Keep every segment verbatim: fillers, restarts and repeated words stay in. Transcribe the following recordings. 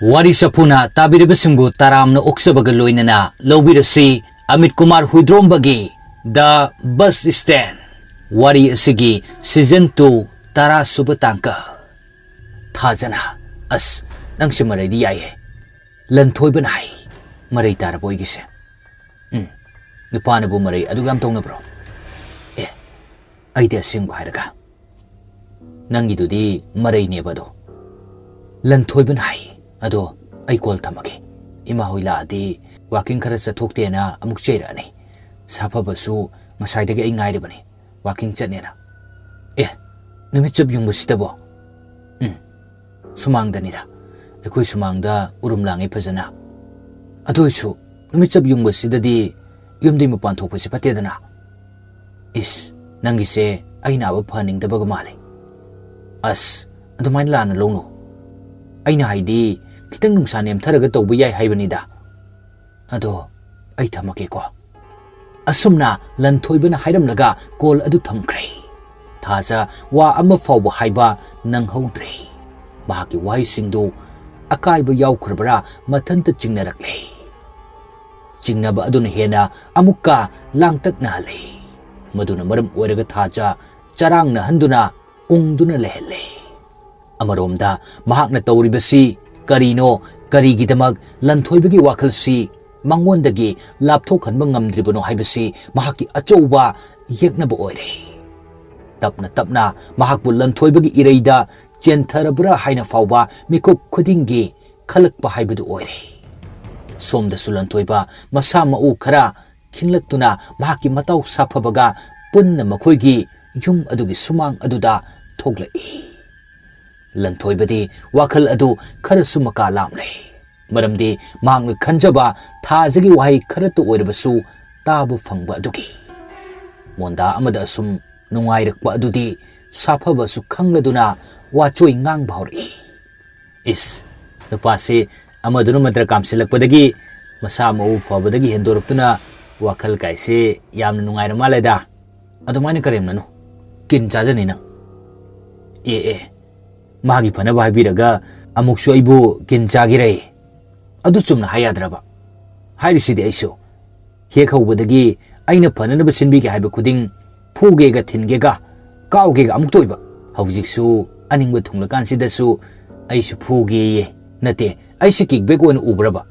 ꯋꯥꯔꯤ ꯆꯐꯨꯅ ꯇꯥꯕꯤꯔꯤꯕꯁꯤꯡꯕꯨ ꯇꯔꯥꯝꯅ ꯑꯣꯛꯆꯕꯒ ꯂꯣꯏꯅꯅ ꯂꯧꯕꯤꯔꯁꯤ Amit Kumar ꯍꯨꯏꯗ꯭ꯔꯣꯝꯕꯒꯤ The Bus Stand ꯋꯥꯔꯤ ꯑꯁꯤꯒꯤ season two ꯇꯔꯥ ꯁꯨꯕ ꯇꯥꯡꯀꯛ꯫ ꯊꯥꯖꯅ, ꯑꯁ, ꯅꯪꯁꯦ ꯃꯔꯩꯗꯤ ꯌꯥꯏꯍꯦ꯫ ꯂꯟꯊꯣꯏꯕꯅ ꯍꯥꯏ, ꯃꯔꯩ ꯇꯥꯔꯕ ꯑꯩꯒꯤꯁꯦ? ꯎꯝ, ꯅꯨꯄꯥꯅꯕꯨ ꯃꯔꯩ ꯑꯗꯨꯛ ꯌꯥꯝ ꯇꯧꯅꯕ꯭ꯔꯣ? ꯑꯦ, ꯑꯩꯗꯤ ꯑꯁꯦꯡꯕ ꯍꯥꯏꯔꯒ꯫ ꯅꯪꯒꯤꯗꯨꯗꯤ ꯃꯔꯩꯅꯦꯕ ꯑꯗꯣ꯫ ꯂꯟꯊꯣꯏꯕꯅ ꯍꯥꯏ, ꯑꯗꯣ ꯑꯩ call ꯊꯝꯃꯒꯦ꯫ ꯏꯃꯥ ꯍꯣꯏ ꯂꯥꯛꯑꯗꯤ walking ꯈꯔ ꯆꯠꯊꯣꯛꯇꯦꯅ ꯑꯃꯨꯛ ꯆꯩꯔꯛꯑꯅꯤ꯫ ꯁꯥꯐꯕꯁꯨ ꯉꯁꯥꯏꯗꯒꯤ ꯑꯩ ꯉꯥꯏꯔꯤꯕꯅꯤ꯫ Walking ꯆꯠꯅꯦꯅ꯫ ꯑꯦ, ꯅꯨꯃꯤꯠ ꯆꯞ ꯌꯨꯡꯕꯁꯤꯗꯕꯣ? ꯎꯝ, ꯁꯨꯃꯥꯡꯗꯅꯤꯗ꯫ ꯑꯩꯈꯣꯏ ꯁꯨꯃꯥꯡꯗ ꯎꯔꯨꯝ ꯂꯥꯡꯉꯤ ꯐꯖꯅ꯫ ꯑꯗꯨ ꯑꯣꯏꯁꯨ ꯅꯨꯃꯤꯠ ꯆꯞ ꯌꯨꯡꯕꯁꯤꯗꯗꯤ ꯌꯨꯝꯗꯒꯤ ꯃꯄꯥꯟ ꯊꯣꯛꯄꯁꯤ ꯐꯠꯇꯦꯗꯅ꯫ ꯏꯁ, ꯅꯪꯒꯤꯁꯦ ꯑꯩ ꯅꯥꯕ ꯐꯍꯟꯅꯤꯡꯗꯕꯒ ꯃꯥꯜꯂꯦ꯫ ꯑꯁ, ꯑꯗꯨꯃꯥꯏꯅ ꯂꯥꯟꯅ ꯂꯧꯅꯨ꯫ ꯑꯩꯅ ꯍꯥꯏꯗꯤ ꯈꯤꯇꯪ ꯅꯨꯡꯁꯥ ꯅꯦꯝꯊꯔꯒ ꯇꯧꯕ ꯌꯥꯏ ꯍꯥꯏꯕꯅꯤꯗ꯫ ꯑꯗꯣ ꯑꯩ ꯊꯝꯃꯒꯦꯀꯣ꯫ ꯑꯁꯨꯝꯅ ꯂꯟꯊꯣꯏꯕꯅ ꯍꯥꯏꯔꯝꯂꯒ call ꯑꯗꯨ ꯊꯝꯈ꯭ꯔꯦ꯫ ꯊꯥꯖ ꯋꯥ ꯑꯃ ꯐꯥꯎꯕ ꯍꯥꯏꯕ ꯅꯪꯍꯧꯗ꯭ꯔꯦ꯫ ꯃꯍꯥꯛꯀꯤ ꯋꯥꯍꯩꯁꯤꯡꯗꯨ ꯑꯀꯥꯏꯕ ꯌꯥꯎꯈ꯭ꯔꯕ꯭ꯔꯥ ꯃꯊꯟꯇ ꯆꯤꯡꯅꯔꯛꯂꯦ꯫ ꯆꯤꯡꯅꯕ ꯑꯗꯨꯅ ꯍꯦꯟꯅ ꯑꯃꯨꯛꯀ ꯂꯥꯡꯇꯛꯅꯍꯜꯂꯦ꯫ ꯃꯗꯨꯅ ꯃꯔꯝ ꯑꯣꯏꯔꯒ ꯊꯥꯖ ꯆꯔꯥꯡꯅꯍꯟꯗꯨꯅ ꯎꯪꯗꯨꯅ ꯂꯩꯍꯜꯂꯦ꯫ ꯑꯃꯔꯣꯝꯗ ꯃꯍꯥꯛꯅ ꯇꯧꯔꯤꯕꯁꯤ ꯀꯔꯤꯅꯣ, ꯀꯔꯤꯒꯤꯗꯃꯛ ꯂꯟꯊꯣꯏꯕꯒꯤ ꯋꯥꯈꯜꯁꯤ ꯃꯉꯣꯟꯗꯒꯤ ꯂꯥꯞꯊꯣꯛꯍꯟꯕ ꯉꯝꯗ꯭ꯔꯤꯕꯅꯣ ꯍꯥꯏꯕꯁꯤ ꯃꯍꯥꯛꯀꯤ ꯑꯆꯧꯕ ꯌꯦꯛꯅꯕ ꯑꯣꯏꯔꯦ꯫ ꯇꯞꯅ ꯇꯞꯅ ꯃꯍꯥꯛꯄꯨ ꯂꯟꯊꯣꯏꯕꯒꯤ ꯏꯔꯩꯗ ꯆꯦꯟꯊꯔꯕ꯭ꯔꯥ ꯍꯥꯏꯅ ꯐꯥꯎꯕ ꯃꯤꯀꯨꯞ ꯈꯨꯗꯤꯡꯒꯤ ꯈꯜꯂꯛꯄ ꯍꯥꯏꯕꯗꯨ ꯑꯣꯏꯔꯦ꯫ ꯁꯣꯝꯗꯁꯨ ꯂꯟꯊꯣꯏꯕ ꯃꯁꯥ ꯃꯎ ꯈꯔ ꯈꯤꯡꯂꯛꯇꯨꯅ ꯃꯍꯥꯛꯀꯤ ꯃꯇꯥꯎ ꯁꯥꯐꯕꯒ ꯄꯨꯟꯅ ꯃꯈꯣꯏꯒꯤ ꯌꯨꯝ ꯑꯗꯨꯒꯤ ꯁꯨꯃꯥꯡ ꯑꯗꯨꯗ ꯊꯣꯛꯂꯛꯏ꯫ ꯂꯟꯊꯣꯏꯕꯗꯤ ꯋꯥꯈꯜ ꯑꯗꯨ ꯈꯔꯁꯨ ꯃꯀꯥ ꯂꯥꯝꯂꯦ꯫ ꯃꯔꯝꯗꯤ ꯃꯍꯥꯛꯅ ꯈꯟꯖꯕ ꯊꯥꯖꯒꯤ ꯋꯥꯍꯩ ꯈꯔꯇ ꯑꯣꯏꯔꯕꯁꯨ ꯇꯥꯕ ꯐꯪꯕ ꯑꯗꯨꯒꯤ꯫ ꯃꯣꯟꯗꯥ ꯑꯃꯗ ꯑꯁꯨꯝ ꯅꯨꯡꯉꯥꯏꯔꯛꯄ ꯑꯗꯨꯗꯤ ꯁꯥꯐꯕꯁꯨ ꯈꯪꯂꯗꯨꯅ ꯋꯥꯆꯣꯏ ꯉꯥꯡꯕ ꯍꯧꯔꯛꯏ꯫ ꯏꯁ, ꯅꯨꯄꯥꯁꯤ ꯑꯃꯗꯨꯅ ꯃꯟꯇ꯭ꯔ ꯀꯥꯝꯁꯤꯜꯂꯛꯄꯗꯒꯤ ꯃꯁꯥ ꯃꯎ ꯐꯕꯗꯒꯤ ꯍꯦꯟꯗꯣꯔꯛꯇꯨꯅ ꯋꯥꯈꯜ ꯀꯥꯏꯁꯦ ꯌꯥꯝꯅ ꯅꯨꯡꯉꯥꯏꯔ ꯃꯥꯜꯂꯦꯗ꯫ ꯑꯗꯨꯃꯥꯏꯅ ꯀꯔꯦꯝꯅꯅꯨ, ꯀꯤꯟ ꯆꯥꯖꯅꯤ ꯅꯪ꯫ ꯑꯦ ꯑꯦ, ꯃꯥꯒꯤ ꯐꯅꯕ ꯍꯥꯏꯕꯤꯔꯒ ꯑꯃꯨꯛꯁꯨ ꯑꯩꯕꯨ ꯀꯤꯟ ꯆꯥꯒꯦꯔꯦ꯫ ꯑꯗꯨ ꯆꯨꯝꯅ ꯍꯥꯏ ꯌꯥꯗ꯭ꯔꯕ? ꯍꯥꯏꯔꯤꯁꯤꯗꯤ ꯑꯩꯁꯨ꯫ ꯍꯦꯛ ꯍꯧꯕꯗꯒꯤ ꯑꯩꯅ ꯐꯅꯅꯕ ꯁꯤꯟꯕꯤꯒꯦ ꯍꯥꯏꯕ ꯈꯨꯗꯤꯡ ꯐꯨꯒꯦꯒ ꯊꯤꯟꯒꯦꯒ ꯀꯥꯎꯒꯦꯒ ꯑꯃꯨꯛꯇ ꯑꯣꯏꯕ꯫ ꯍꯧꯖꯤꯛꯁꯨ ꯑꯅꯤꯡꯕ ꯊꯨꯡꯂꯀꯥꯟꯁꯤꯗꯁꯨ ꯑꯩꯁꯨ ꯐꯨꯒꯦꯌꯦ꯫ ꯅꯠꯇꯦ, ꯑꯩꯁꯤ ꯀꯤꯛꯕꯦꯛ ꯑꯣꯏꯅ ꯎꯕ꯭ꯔꯕ?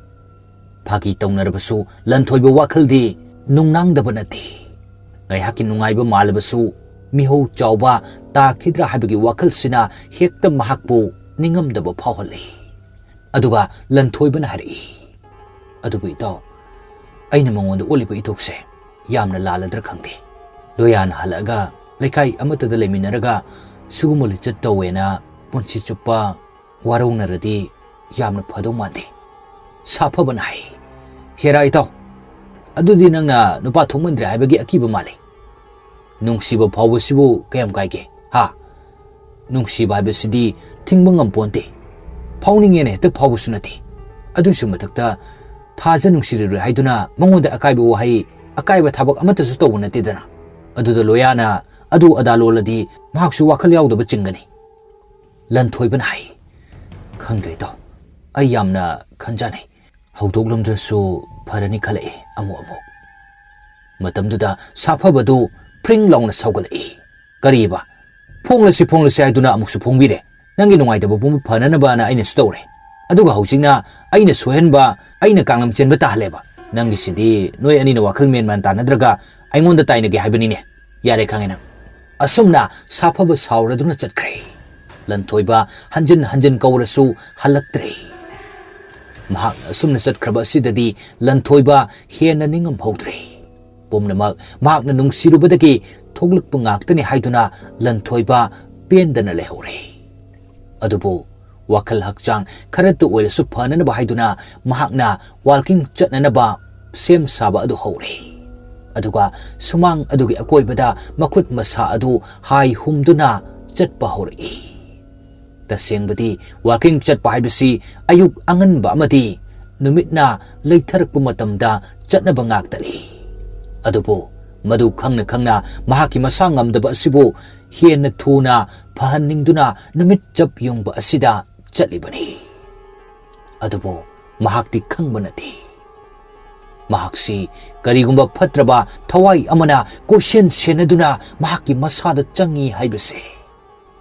ꯐꯥꯒꯤ ꯇꯧꯅꯔꯕꯁꯨ ꯂꯟꯊꯣꯏꯕ ꯋꯥꯈꯜꯗꯤ ꯅꯨꯡꯅꯥꯡꯗꯕ ꯅꯠꯇꯦ꯫ ꯉꯥꯏꯍꯥꯛꯀꯤ ꯅꯨꯡꯉꯥꯏꯕ ꯃꯥꯜꯂꯕꯁꯨ ꯃꯤꯍꯧ ꯆꯥꯎꯕ ꯇꯥꯈꯤꯗ꯭ꯔꯥ ꯍꯥꯏꯕꯒꯤ ꯋꯥꯈꯜꯁꯤꯅ ꯍꯦꯛꯇ ꯃꯍꯥꯛꯄꯨ ꯅꯤꯡꯉꯝꯗꯕ ꯐꯥꯎꯍꯜꯂꯤ꯫ ꯑꯗꯨꯒ ꯂꯟꯊꯣꯏꯕꯅ ꯍꯥꯏꯔꯛꯏ, "ꯑꯗꯨꯕꯨ ꯏꯇꯥꯎ, ꯑꯩꯅ ꯃꯉꯣꯟꯗ ꯎꯠꯂꯤꯕ ꯏꯊꯧꯁꯦ ꯌꯥꯝꯅ ꯂꯥꯜꯂꯗ꯭ꯔꯥ ꯈꯪꯗꯦ꯫ ꯂꯣꯌꯥꯅ ꯍꯜꯂꯛꯑꯒ ꯂꯩꯀꯥꯏ ꯑꯃꯠꯇꯗ ꯂꯩꯃꯤꯟꯅꯔꯒ ꯁꯤꯒꯨꯝꯕ ꯂꯤꯆꯠ ꯇꯧꯋꯦꯅ ꯄꯨꯟꯁꯤ ꯆꯨꯞꯄ ꯋꯥꯔꯧꯅꯔꯗꯤ ꯌꯥꯝꯅ ꯐꯗꯧ ꯃꯥꯟꯗꯦ꯫" ꯁꯥꯐꯕꯅ ꯍꯥꯏ, "ꯍꯦꯔꯥ ꯏꯇꯥꯎ, ꯑꯗꯨꯗꯤ ꯅꯪꯅ ꯅꯨꯄꯥ ꯊꯣꯛꯃꯟꯗ꯭ꯔꯦ ꯍꯥꯏꯕꯒꯤ ꯑꯀꯤꯕ ꯃꯥꯜꯂꯤ꯫ ꯅꯨꯡꯁꯤꯕ ꯐꯥꯎꯕꯁꯤꯕꯨ ꯀꯌꯥꯝ ꯀꯥꯏꯒꯦ, ꯍꯥ? ꯅꯨꯡꯁꯤꯕ ꯍꯥꯏꯕꯁꯤꯗꯤ ꯊꯤꯡꯕ ꯉꯝꯄꯣꯟꯇꯦ꯫ ꯐꯥꯎꯅꯤꯡꯉꯦꯅ ꯍꯦꯛꯇ ꯐꯥꯎꯕꯁꯨ ꯅꯠꯇꯦ꯫ ꯑꯗꯨꯁꯨ ꯃꯊꯛꯇ ꯊꯥꯖ ꯅꯨꯡꯁꯤꯔꯔꯣꯏ ꯍꯥꯏꯗꯨꯅ ꯃꯉꯣꯟꯗ ꯑꯀꯥꯏꯕ ꯋꯥꯍꯩ, ꯑꯀꯥꯏꯕ ꯊꯕꯛ ꯑꯃꯠꯇꯁꯨ ꯇꯧꯕ ꯅꯠꯇꯦꯗꯅ꯫ ꯑꯗꯨꯗ ꯂꯣꯌꯥꯅ ꯑꯗꯨ ꯑꯗꯥ ꯂꯣꯜꯂꯗꯤ ꯃꯍꯥꯛꯁꯨ ꯋꯥꯈꯜ ꯌꯥꯎꯗꯕ ꯆꯤꯡꯒꯅꯤ꯫" ꯂꯟꯊꯣꯏꯕꯅ ꯍꯥꯏ, "ꯈꯪꯗ꯭ꯔꯦ ꯏꯇꯥꯎ, ꯑꯩ ꯌꯥꯝꯅ ꯈꯟꯖꯥꯅꯩ꯫ ꯍꯧꯗꯣꯛꯂꯝꯗ꯭ꯔꯁꯨ ꯐꯔꯅꯤ ꯈꯜꯂꯛꯏ ꯑꯃꯨꯛ ꯑꯃꯨꯛ꯫" ꯃꯇꯝꯗꯨꯗ ꯁꯥꯐꯕꯗꯨ ꯐ꯭ꯔꯤꯡ ꯂꯥꯎꯅ ꯁꯥꯎꯒꯠꯂꯛꯏ꯫ "ꯀꯔꯤꯕ? ꯐꯣꯡꯂꯁꯤ ꯐꯣꯡꯂꯁꯤ ꯍꯥꯏꯗꯨꯅ ꯑꯃꯨꯛꯁꯨ ꯐꯣꯡꯕꯤꯔꯦ꯫ ꯅꯪꯒꯤ ꯅꯨꯡꯉꯥꯏꯇꯕ ꯄꯨꯝꯕ ꯐꯅꯅꯕꯅ ꯑꯩꯅꯁꯨ ꯇꯧꯔꯦ꯫ ꯑꯗꯨꯒ ꯍꯧꯖꯤꯛꯅ ꯑꯩꯅ ꯁꯣꯏꯍꯟꯕ, ꯑꯩꯅ ꯀꯥꯡꯂꯝ ꯆꯦꯟꯕ ꯇꯥꯍꯜꯂꯦꯕ꯫ ꯅꯪꯒꯤꯁꯤꯗꯤ ꯅꯣꯏ ꯑꯅꯤꯅ ꯋꯥꯈꯜ ꯃꯦꯟ ꯃꯥꯟ ꯇꯥꯅꯗ꯭ꯔꯒ ꯑꯩꯉꯣꯟꯗ ꯇꯥꯏꯅꯒꯦ ꯍꯥꯏꯕꯅꯤꯅꯦ꯫ ꯌꯥꯔꯦ, ꯈꯪꯉꯦ ꯅꯪ꯫" ꯑꯁꯨꯝꯅ ꯁꯥꯐꯕ ꯁꯥꯎꯔꯗꯨꯅ ꯆꯠꯈ꯭ꯔꯦ꯫ ꯂꯟꯊꯣꯏꯕ ꯍꯟꯖꯤꯟ ꯍꯟꯖꯤꯟ ꯀꯧꯔꯁꯨ ꯍꯜꯂꯛꯇ꯭ꯔꯦ꯫ ꯃꯍꯥꯛꯅ ꯑꯁꯨꯝꯅ ꯆꯠꯈ꯭ꯔꯕ ꯑꯁꯤꯗꯗꯤ ꯂꯟꯊꯣꯏꯕ ꯍꯦꯟꯅ ꯅꯤꯡꯉꯝꯍꯧꯗ꯭ꯔꯦ꯫ ꯄꯨꯝꯅꯃꯛ ꯃꯍꯥꯛꯅ ꯅꯨꯡꯁꯤꯔꯨꯕꯗꯒꯤ ꯊꯣꯛꯂꯛꯄ ꯉꯥꯛꯇꯅꯤ ꯍꯥꯏꯗꯨꯅ ꯂꯟꯊꯣꯏꯕ ꯄꯦꯟꯗꯅ ꯂꯩꯍꯧꯔꯦ꯫ ꯑꯗꯨꯕꯨ ꯋꯥꯈꯜ ꯍꯛꯆꯥꯡ ꯈꯔꯇ ꯑꯣꯏꯔꯁꯨ ꯐꯅꯅꯕ ꯍꯥꯏꯗꯨꯅ ꯃꯍꯥꯛꯅ ꯋꯥꯜꯀꯤꯡ ꯆꯠꯅꯅꯕ ꯁꯦꯝ ꯁꯥꯕ ꯑꯗꯨ ꯍꯧꯔꯦ꯫ ꯑꯗꯨꯒ ꯁꯨꯃꯥꯡ ꯑꯗꯨꯒꯤ ꯑꯀꯣꯏꯕꯗ ꯃꯈꯨꯠ ꯃꯁꯥ ꯑꯗꯨ ꯍꯥꯏ ꯍꯨꯝꯗꯨꯅ ꯆꯠꯄ ꯍꯧꯔꯛꯏ꯫ ꯇꯁꯦꯡꯕꯗꯤ ꯋꯥꯜꯀꯤꯡ ꯆꯠꯄ ꯍꯥꯏꯕꯁꯤ ꯑꯌꯨꯛ ꯑꯉꯟꯕ ꯑꯃꯗꯤ ꯅꯨꯃꯤꯠꯅ ꯂꯩꯊꯔꯛꯄ ꯃꯇꯝꯗ ꯆꯠꯅꯕ ꯉꯥꯛꯇꯅꯤ꯫ ꯑꯗꯨꯕꯨ ꯃꯗꯨ ꯈꯪꯅ ꯈꯪꯅ ꯃꯍꯥꯛꯀꯤ ꯃꯁꯥ ꯉꯝꯗꯕ ꯑꯁꯤꯕꯨ ꯍꯦꯟꯅ ꯊꯨꯅ ꯐꯍꯟꯅꯤꯡꯗꯨꯅ ꯅꯨꯃꯤꯠ ꯆꯞ ꯌꯨꯡꯕ ꯑꯁꯤꯗ ꯆꯠꯂꯤꯕꯅꯤ꯫ ꯑꯗꯨꯕꯨ ꯃꯍꯥꯛꯇꯤ ꯈꯪꯕ ꯅꯠꯇꯦ꯫ ꯃꯍꯥꯛꯁꯤ ꯀꯔꯤꯒꯨꯝꯕ ꯐꯠꯇ꯭ꯔꯕ ꯊꯋꯥꯏ ꯑꯃꯅ ꯀꯣꯏꯁꯦꯟ ꯁꯦꯟꯅꯗꯨꯅ ꯃꯍꯥꯛꯀꯤ ꯃꯁꯥꯗ ꯆꯪꯏ ꯍꯥꯏꯕꯁꯦ꯫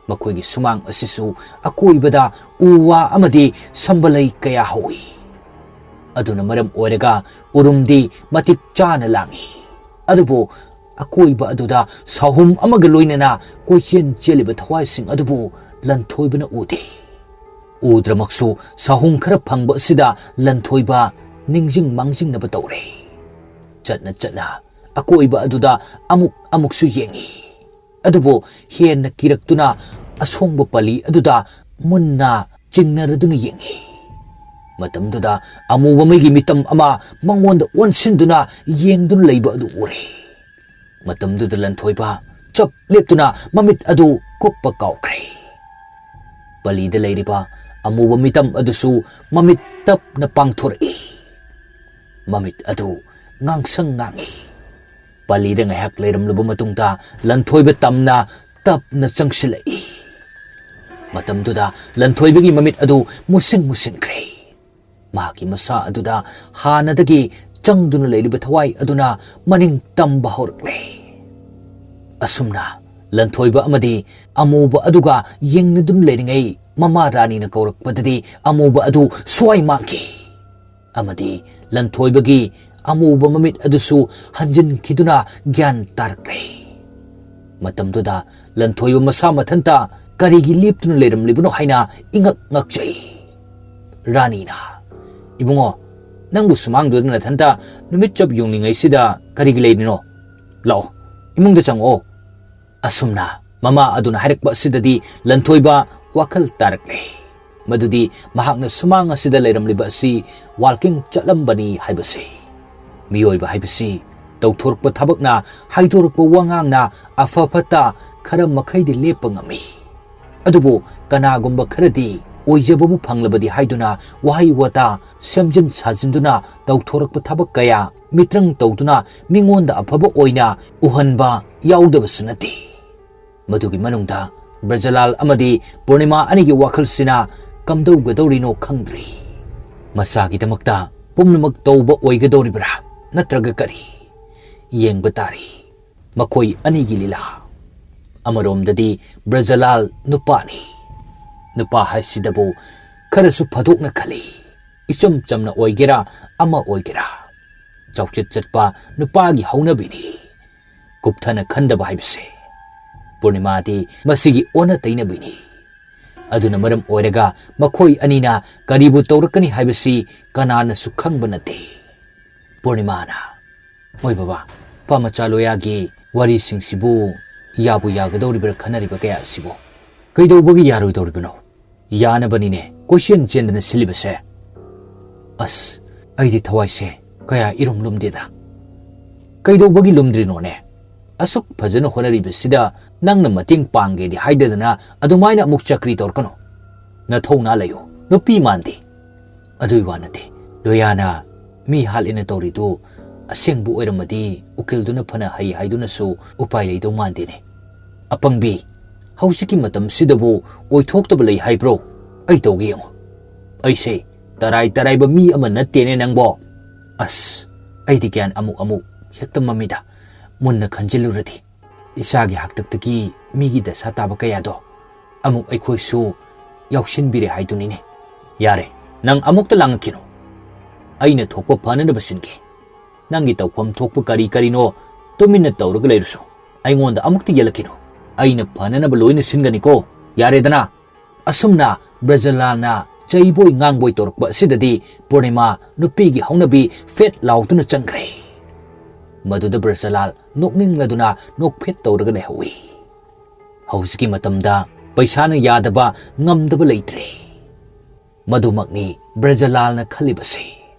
ꯃꯈꯣꯏꯒꯤ ꯁꯨꯃꯥꯡ ꯑꯁꯤꯁꯨ ꯑꯀꯣꯏꯕꯗ ꯎ ꯋꯥ ꯑꯃꯗꯤ ꯁꯝꯕꯂꯩ ꯀꯌꯥ ꯍꯧꯏ꯫ ꯑꯗꯨꯅ ꯃꯔꯝ ꯑꯣꯏꯔꯒ ꯎꯔꯨꯝꯗꯤ ꯃꯇꯤꯛ ꯆꯥꯅ ꯂꯥꯡꯏ꯫ ꯑꯗꯨꯕꯨ ꯑꯀꯣꯏꯕ ꯑꯗꯨꯗ ꯁꯥꯍꯨꯝ ꯑꯃꯒ ꯂꯣꯏꯅꯅ ꯀꯣꯏꯆꯦꯟ ꯆꯦꯜꯂꯤꯕ ꯊꯋꯥꯏꯁꯤꯡ ꯑꯗꯨꯕꯨ ꯂꯟꯊꯣꯏꯕꯅ ꯎꯗꯦ꯫ ꯎꯗ꯭ꯔꯃꯛꯁꯨ ꯁꯥꯍꯨꯝ ꯈꯔ ꯐꯪꯕ ꯑꯁꯤꯗ ꯂꯟꯊꯣꯏꯕ ꯅꯤꯡꯁꯤꯡ ꯃꯥꯡꯖꯤꯡꯅꯕ ꯇꯧꯔꯦ꯫ ꯆꯠꯅ ꯆꯠꯅ ꯑꯀꯣꯏꯕ ꯑꯗꯨꯗ ꯑꯃꯨꯛ ꯑꯃꯨꯛꯁꯨ ꯌꯦꯡꯏ꯫ ꯑꯗꯨꯕꯨ ꯍꯦꯟꯅ ꯀꯤꯔꯛꯇꯨꯅ ꯑꯁꯣꯡꯕ ꯄꯂꯤ ꯑꯗꯨꯗ ꯃꯨꯟꯅ ꯆꯤꯡꯅꯔꯗꯨꯅ ꯌꯦꯡꯏ꯫ ꯃꯇꯝꯗꯨꯗ ꯑꯃꯨꯕ ꯃꯩꯒꯤ ꯃꯤꯇꯝ ꯑꯃ ꯃꯉꯣꯟꯗ ꯑꯣꯟꯁꯤꯟꯗꯨꯅ ꯌꯦꯡꯗꯨꯅ ꯂꯩꯕ ꯑꯗꯨ ꯎꯔꯦ꯫ ꯃꯇꯝꯗꯨꯗ ꯂꯟꯊꯣꯏꯕ ꯆꯞ ꯂꯦꯞꯇꯨꯅ ꯃꯃꯤꯠ ꯑꯗꯨ ꯀꯨꯞꯄ ꯀꯥꯎꯈ꯭ꯔꯦ꯫ ꯄꯂꯤꯗ ꯂꯩꯔꯤꯕ ꯑꯃꯨꯕ ꯃꯤꯇꯝ ꯑꯗꯨꯁꯨ ꯃꯃꯤꯠ ꯇꯞꯅ ꯄꯥꯡꯊꯣꯔꯛꯏ꯫ ꯃꯃꯤꯠ ꯑꯗꯨ ꯉꯥꯡꯁꯪ ꯉꯥꯡꯏ꯫ ꯄꯂꯤꯗ ꯉꯥꯏꯍꯥꯛ ꯂꯩꯔꯝꯂꯕ ꯃꯇꯨꯡꯗ ꯂꯟꯊꯣꯏꯕ ꯇꯝꯅ ꯇꯞꯅ ꯆꯪꯁꯤꯜꯂꯛꯏ꯫ ꯃꯇꯝꯗꯨꯗ ꯂꯟꯊꯣꯏꯕꯒꯤ ꯃꯃꯤꯠ ꯑꯗꯨ ꯃꯨꯁꯤꯟ ꯃꯨꯁꯤꯟꯈ꯭ꯔꯦ꯫ ꯃꯍꯥꯛꯀꯤ ꯃꯁꯥ ꯑꯗꯨꯗ ꯍꯥꯟꯅꯗꯒꯤ ꯆꯪꯗꯨꯅ ꯂꯩꯔꯤꯕ ꯊꯋꯥꯏ ꯑꯗꯨꯅ ꯃꯅꯤꯡ ꯇꯝꯕ ꯍꯧꯔꯛꯂꯦ꯫ ꯑꯁꯨꯝꯅ ꯂꯟꯊꯣꯏꯕ ꯑꯃꯗꯤ ꯑꯃꯨꯕ ꯑꯗꯨꯒ ꯌꯦꯡꯅꯗꯨꯅ ꯂꯩꯔꯤꯉꯩ ꯃꯃꯥ ꯔꯥꯅꯤꯅ ꯀꯧꯔꯛꯄꯗꯗꯤ ꯑꯃꯨꯕ ꯑꯗꯨ ꯁ꯭ꯋꯥꯏ ꯃꯥꯡꯈꯤ꯫ ꯑꯃꯗꯤ ꯂꯟꯊꯣꯏꯕꯒꯤ ꯑꯃꯨꯕ ꯃꯃꯤꯠ ꯑꯗꯨꯁꯨ ꯍꯟꯖꯤꯟꯈꯤꯗꯨꯅ ꯒ꯭ꯌꯥꯟ ꯇꯥꯔꯛꯂꯦ꯫ ꯃꯇꯝꯗꯨꯗ ꯂꯟꯊꯣꯏꯕ ꯃꯁꯥ ꯃꯊꯟꯇ ꯀꯔꯤꯒꯤ ꯂꯦꯞꯇꯨꯅ ꯂꯩꯔꯝꯂꯤꯕꯅꯣ ꯍꯥꯏꯅ ꯏꯉꯛ ꯉꯛꯆꯩ꯫ ꯔꯥꯅꯤꯅ, "ꯏꯕꯨꯡꯉꯣ, ꯅꯪꯕꯨ ꯁꯨꯃꯥꯡꯗꯨꯗ ꯅꯊꯟꯇ ꯅꯨꯃꯤꯠ ꯆꯞ ꯌꯨꯡꯂꯤꯉꯩꯁꯤꯗ ꯀꯔꯤꯒꯤ ꯂꯩꯔꯤꯅꯣ? ꯂꯥꯛꯑꯣ, ꯏꯃꯨꯡꯗ ꯆꯪꯉꯛꯑꯣ꯫" ꯑꯁꯨꯝꯅ ꯃꯃꯥ ꯑꯗꯨꯅ ꯍꯥꯏꯔꯛꯄ ꯑꯁꯤꯗꯗꯤ ꯂꯟꯊꯣꯏꯕ ꯋꯥꯈꯜ ꯇꯥꯔꯛꯂꯦ꯫ ꯃꯗꯨꯗꯤ ꯃꯍꯥꯛꯅ ꯁꯨꯃꯥꯡ ꯑꯁꯤꯗ ꯂꯩꯔꯝꯂꯤꯕ ꯑꯁꯤ ꯋꯥꯜꯀꯤꯡ ꯆꯠꯂꯝꯕꯅꯤ ꯍꯥꯏꯕꯁꯤ꯫ ꯃꯤꯑꯣꯏꯕ ꯍꯥꯏꯕꯁꯤ ꯇꯧꯊꯣꯔꯛꯄ ꯊꯕꯛꯅ, ꯍꯥꯏꯗꯣꯔꯛꯄ ꯋꯥꯉꯥꯡꯅ ꯑꯐ ꯐꯠꯇ ꯈꯔ ꯃꯈꯩꯗꯤ ꯂꯦꯞꯄ ꯉꯝꯃꯤ꯫ ꯑꯗꯨꯕꯨ ꯀꯅꯥꯒꯨꯝꯕ ꯈꯔꯗꯤ ꯑꯣꯏꯖꯕꯕꯨ ꯐꯪꯂꯕꯗꯤ ꯍꯥꯏꯗꯨꯅ ꯋꯥꯍꯩ ꯋꯥꯇꯥ ꯁꯦꯝꯖꯤꯟ ꯁꯥꯖꯤꯟꯗꯨꯅ ꯇꯧꯊꯣꯔꯛꯄ ꯊꯕꯛ ꯀꯌꯥ ꯃꯤꯇ꯭ꯔꯪ ꯇꯧꯗꯨꯅ ꯃꯤꯉꯣꯟꯗ ꯑꯐꯕ ꯑꯣꯏꯅ ꯎꯍꯟꯕ ꯌꯥꯎꯗꯕꯁꯨ ꯅꯠꯇꯦ꯫ ꯃꯗꯨꯒꯤ ꯃꯅꯨꯡꯗ ꯕ꯭ꯔꯖꯂꯥꯜ ꯑꯃꯗꯤ ꯄꯨꯔꯅꯤꯃꯥ ꯑꯅꯤꯒꯤ ꯋꯥꯈꯜꯁꯤꯅ ꯀꯝꯗꯧꯒꯗꯧꯔꯤꯅꯣ ꯈꯪꯗ꯭ꯔꯤ꯫ ꯃꯆꯥꯒꯤꯗꯃꯛꯇ ꯄꯨꯝꯅꯃꯛ ꯇꯧꯕ ꯑꯣꯏꯒꯗꯧꯔꯤꯕ꯭ꯔꯥ, ꯅꯠꯇ꯭ꯔꯒ ꯀꯔꯤ? ꯌꯦꯡꯕ ꯇꯥꯔꯤ ꯃꯈꯣꯏ ꯑꯅꯤꯒꯤ ꯂꯤꯂꯥ꯫ ꯑꯃꯔꯣꯝꯗꯗꯤ ꯕ꯭ꯔꯖꯂꯥꯜ ꯅꯨꯄꯥꯅꯤ꯫ ꯅꯨꯄꯥ ꯍꯥꯏꯁꯤꯗꯕꯨ ꯈꯔꯁꯨ ꯐꯥꯗꯣꯛꯅ ꯈꯜꯂꯤ꯫ ꯏꯆꯝ ꯆꯝꯅ ꯑꯣꯏꯒꯦꯔꯥ, ꯑꯃ ꯑꯣꯏꯒꯦꯔꯥ, ꯆꯥꯎꯆꯠ ꯆꯠꯄ ꯅꯨꯄꯥꯒꯤ ꯍꯧꯅꯕꯤꯅꯤ ꯀꯨꯞꯊꯅ ꯈꯟꯗꯕ ꯍꯥꯏꯕꯁꯦ꯫ ꯄꯨꯔꯅꯤꯃꯥꯗꯤ ꯃꯁꯤꯒꯤ ꯑꯣꯟꯅ ꯇꯩꯅꯕꯤꯅꯤ꯫ ꯑꯗꯨꯅ ꯃꯔꯝ ꯑꯣꯏꯔꯒ ꯃꯈꯣꯏ ꯑꯅꯤꯅ ꯀꯔꯤꯕꯨ ꯇꯧꯔꯛꯀꯅꯤ ꯍꯥꯏꯕꯁꯤ ꯀꯅꯥꯅꯁꯨ ꯈꯪꯕ ꯅꯠꯇꯦ꯫ ꯄꯨꯔꯅꯤꯃꯥꯅ, "ꯍꯣꯏ ꯕꯕꯥ, ꯅꯨꯄꯥ ꯃꯆꯥ ꯂꯣꯌꯥꯒꯤ ꯋꯥꯔꯤꯁꯤꯡꯁꯤꯕꯨ ꯌꯥꯕꯨ ꯌꯥꯒꯗꯧꯔꯤꯕ꯭ꯔꯥ ꯈꯟꯅꯔꯤꯕ ꯀꯌꯥ ꯑꯁꯤꯕꯨ?" "ꯀꯩꯗꯧꯕꯒꯤ ꯌꯥꯔꯣꯏꯗꯧꯔꯤꯕꯅꯣ? ꯌꯥꯅꯕꯅꯤꯅꯦ ꯀꯣꯏꯆꯦꯟ ꯆꯦꯟꯗꯅ ꯁꯤꯜꯂꯤꯕꯁꯦ꯫ ꯑꯁ, ꯑꯩꯗꯤ ꯊꯋꯥꯏꯁꯦ ꯀꯌꯥ ꯏꯔꯨꯝ ꯂꯨꯝꯗꯦꯗ꯫" "ꯀꯩꯗꯧꯕꯒꯤ ꯂꯨꯝꯗ꯭ꯔꯤꯅꯣꯅꯦ? ꯑꯁꯨꯛ ꯐꯖꯅ ꯍꯣꯠꯅꯔꯤꯕꯁꯤꯗ ꯅꯪꯅ ꯃꯇꯦꯡ ꯄꯥꯡꯒꯦꯗꯤ ꯍꯥꯏꯗꯗꯅ ꯑꯗꯨꯃꯥꯏꯅ ꯑꯃꯨꯛ ꯆꯀ꯭ꯔꯤ ꯇꯧꯔꯛꯀꯅꯨ꯫ ꯅꯊꯧꯅꯥ ꯂꯩꯌꯨ, ꯅꯨꯄꯤ ꯃꯥꯟꯗꯦ꯫" "ꯑꯗꯨꯒꯤ ꯋꯥ ꯅꯠꯇꯦ, ꯂꯣꯌꯥꯅ ꯃꯤ ꯍꯥꯠꯂꯦꯅ ꯇꯧꯔꯤꯗꯨ ꯑꯁꯦꯡꯕ ꯑꯣꯏꯔꯝꯃꯗꯤ ꯎꯀꯤꯜꯗꯨꯅ ꯐꯅ ꯍꯩ ꯍꯥꯏꯗꯨꯅꯁꯨ ꯎꯄꯥꯏ ꯂꯩꯗꯧ ꯃꯥꯟꯗꯦꯅꯦ꯫ ꯑꯄꯪꯕꯤ, ꯍꯧꯖꯤꯛꯀꯤ ꯃꯇꯝꯁꯤꯗꯕꯨ ꯑꯣꯏꯊꯣꯛꯇꯕ ꯂꯩ ꯍꯥꯏꯕ꯭ꯔꯣ? ꯑꯩ ꯇꯧꯒꯦ ꯌꯦꯡꯉꯨ꯫ ꯑꯩꯁꯦ ꯇꯔꯥꯏ ꯇꯔꯥꯏꯕ ꯃꯤ ꯑꯃ ꯅꯠꯇꯦꯅꯦ ꯅꯪꯕꯣ꯫" "ꯑꯁ, ꯑꯩꯗꯤ ꯒ꯭ꯌꯥꯟ ꯑꯃꯨꯛ ꯑꯃꯨꯛ ꯍꯦꯛꯇ ꯃꯝꯃꯤꯗ꯫ ꯃꯨꯟꯅ ꯈꯟꯖꯤꯜꯂꯨꯔꯗꯤ ꯏꯆꯥꯒꯤ ꯍꯥꯛꯇꯛꯇꯒꯤ ꯃꯤꯒꯤ ꯗꯁꯥ ꯇꯥꯕ ꯀꯌꯥꯗꯣ ꯑꯃꯨꯛ ꯑꯩꯈꯣꯏꯁꯨ ꯌꯥꯎꯁꯤꯟꯕꯤꯔꯦ ꯍꯥꯏꯗꯨꯅꯤꯅꯦ꯫" "ꯌꯥꯔꯦ, ꯅꯪ ꯑꯃꯨꯛꯇ ꯂꯥꯡꯉꯛꯈꯤꯅꯨ꯫ ꯑꯩꯅ ꯊꯣꯛꯄ ꯐꯅꯅꯕ ꯁꯤꯟꯒꯦ꯫ ꯅꯪꯒꯤ ꯇꯧꯐꯝ ꯊꯣꯛꯄ ꯀꯔꯤ ꯀꯔꯤꯅꯣ ꯇꯨꯃꯤꯟꯅ ꯇꯧꯔꯒ ꯂꯩꯔꯨꯁꯨ꯫ ꯑꯩꯉꯣꯟꯗ ꯑꯃꯨꯛꯇ ꯌꯦꯜꯂꯛꯈꯤꯅꯨ꯫ ꯑꯩꯅ ꯐꯅꯅꯕ ꯂꯣꯏꯅ ꯁꯤꯟꯒꯅꯤꯀꯣ꯫ ꯌꯥꯔꯦꯗꯅ?" ꯑꯁꯨꯝꯅ ꯕ꯭ꯔꯖꯂꯥꯜꯅ ꯆꯩꯕꯣꯏ ꯉꯥꯡꯕꯣꯏ ꯇꯧꯔꯛꯄ ꯑꯁꯤꯗꯗꯤ ꯄꯨꯔꯅꯤꯃꯥ ꯅꯨꯄꯤꯒꯤ ꯍꯧꯅꯕꯤ ꯐꯦꯠ ꯂꯥꯎꯗꯨꯅ ꯆꯪꯈ꯭ꯔꯦ꯫ ꯃꯗꯨꯗ ꯕ꯭ꯔꯖꯂꯥꯜ ꯅꯣꯛꯅꯤꯡꯂꯗꯨꯅ ꯅꯣꯛꯐꯦꯠ ꯇꯧꯔꯒ ꯂꯩꯍꯧꯏ꯫ ꯍꯧꯖꯤꯛꯀꯤ ꯃꯇꯝꯗ ꯄꯩꯁꯥꯅ ꯌꯥꯗꯕ, ꯉꯝꯗꯕ ꯂꯩꯇ꯭ꯔꯦ꯫ ꯃꯗꯨꯃꯛꯅꯤ ꯕ꯭ꯔꯖꯂꯥꯜꯅ ꯈꯜꯂꯤꯕꯁꯦ꯫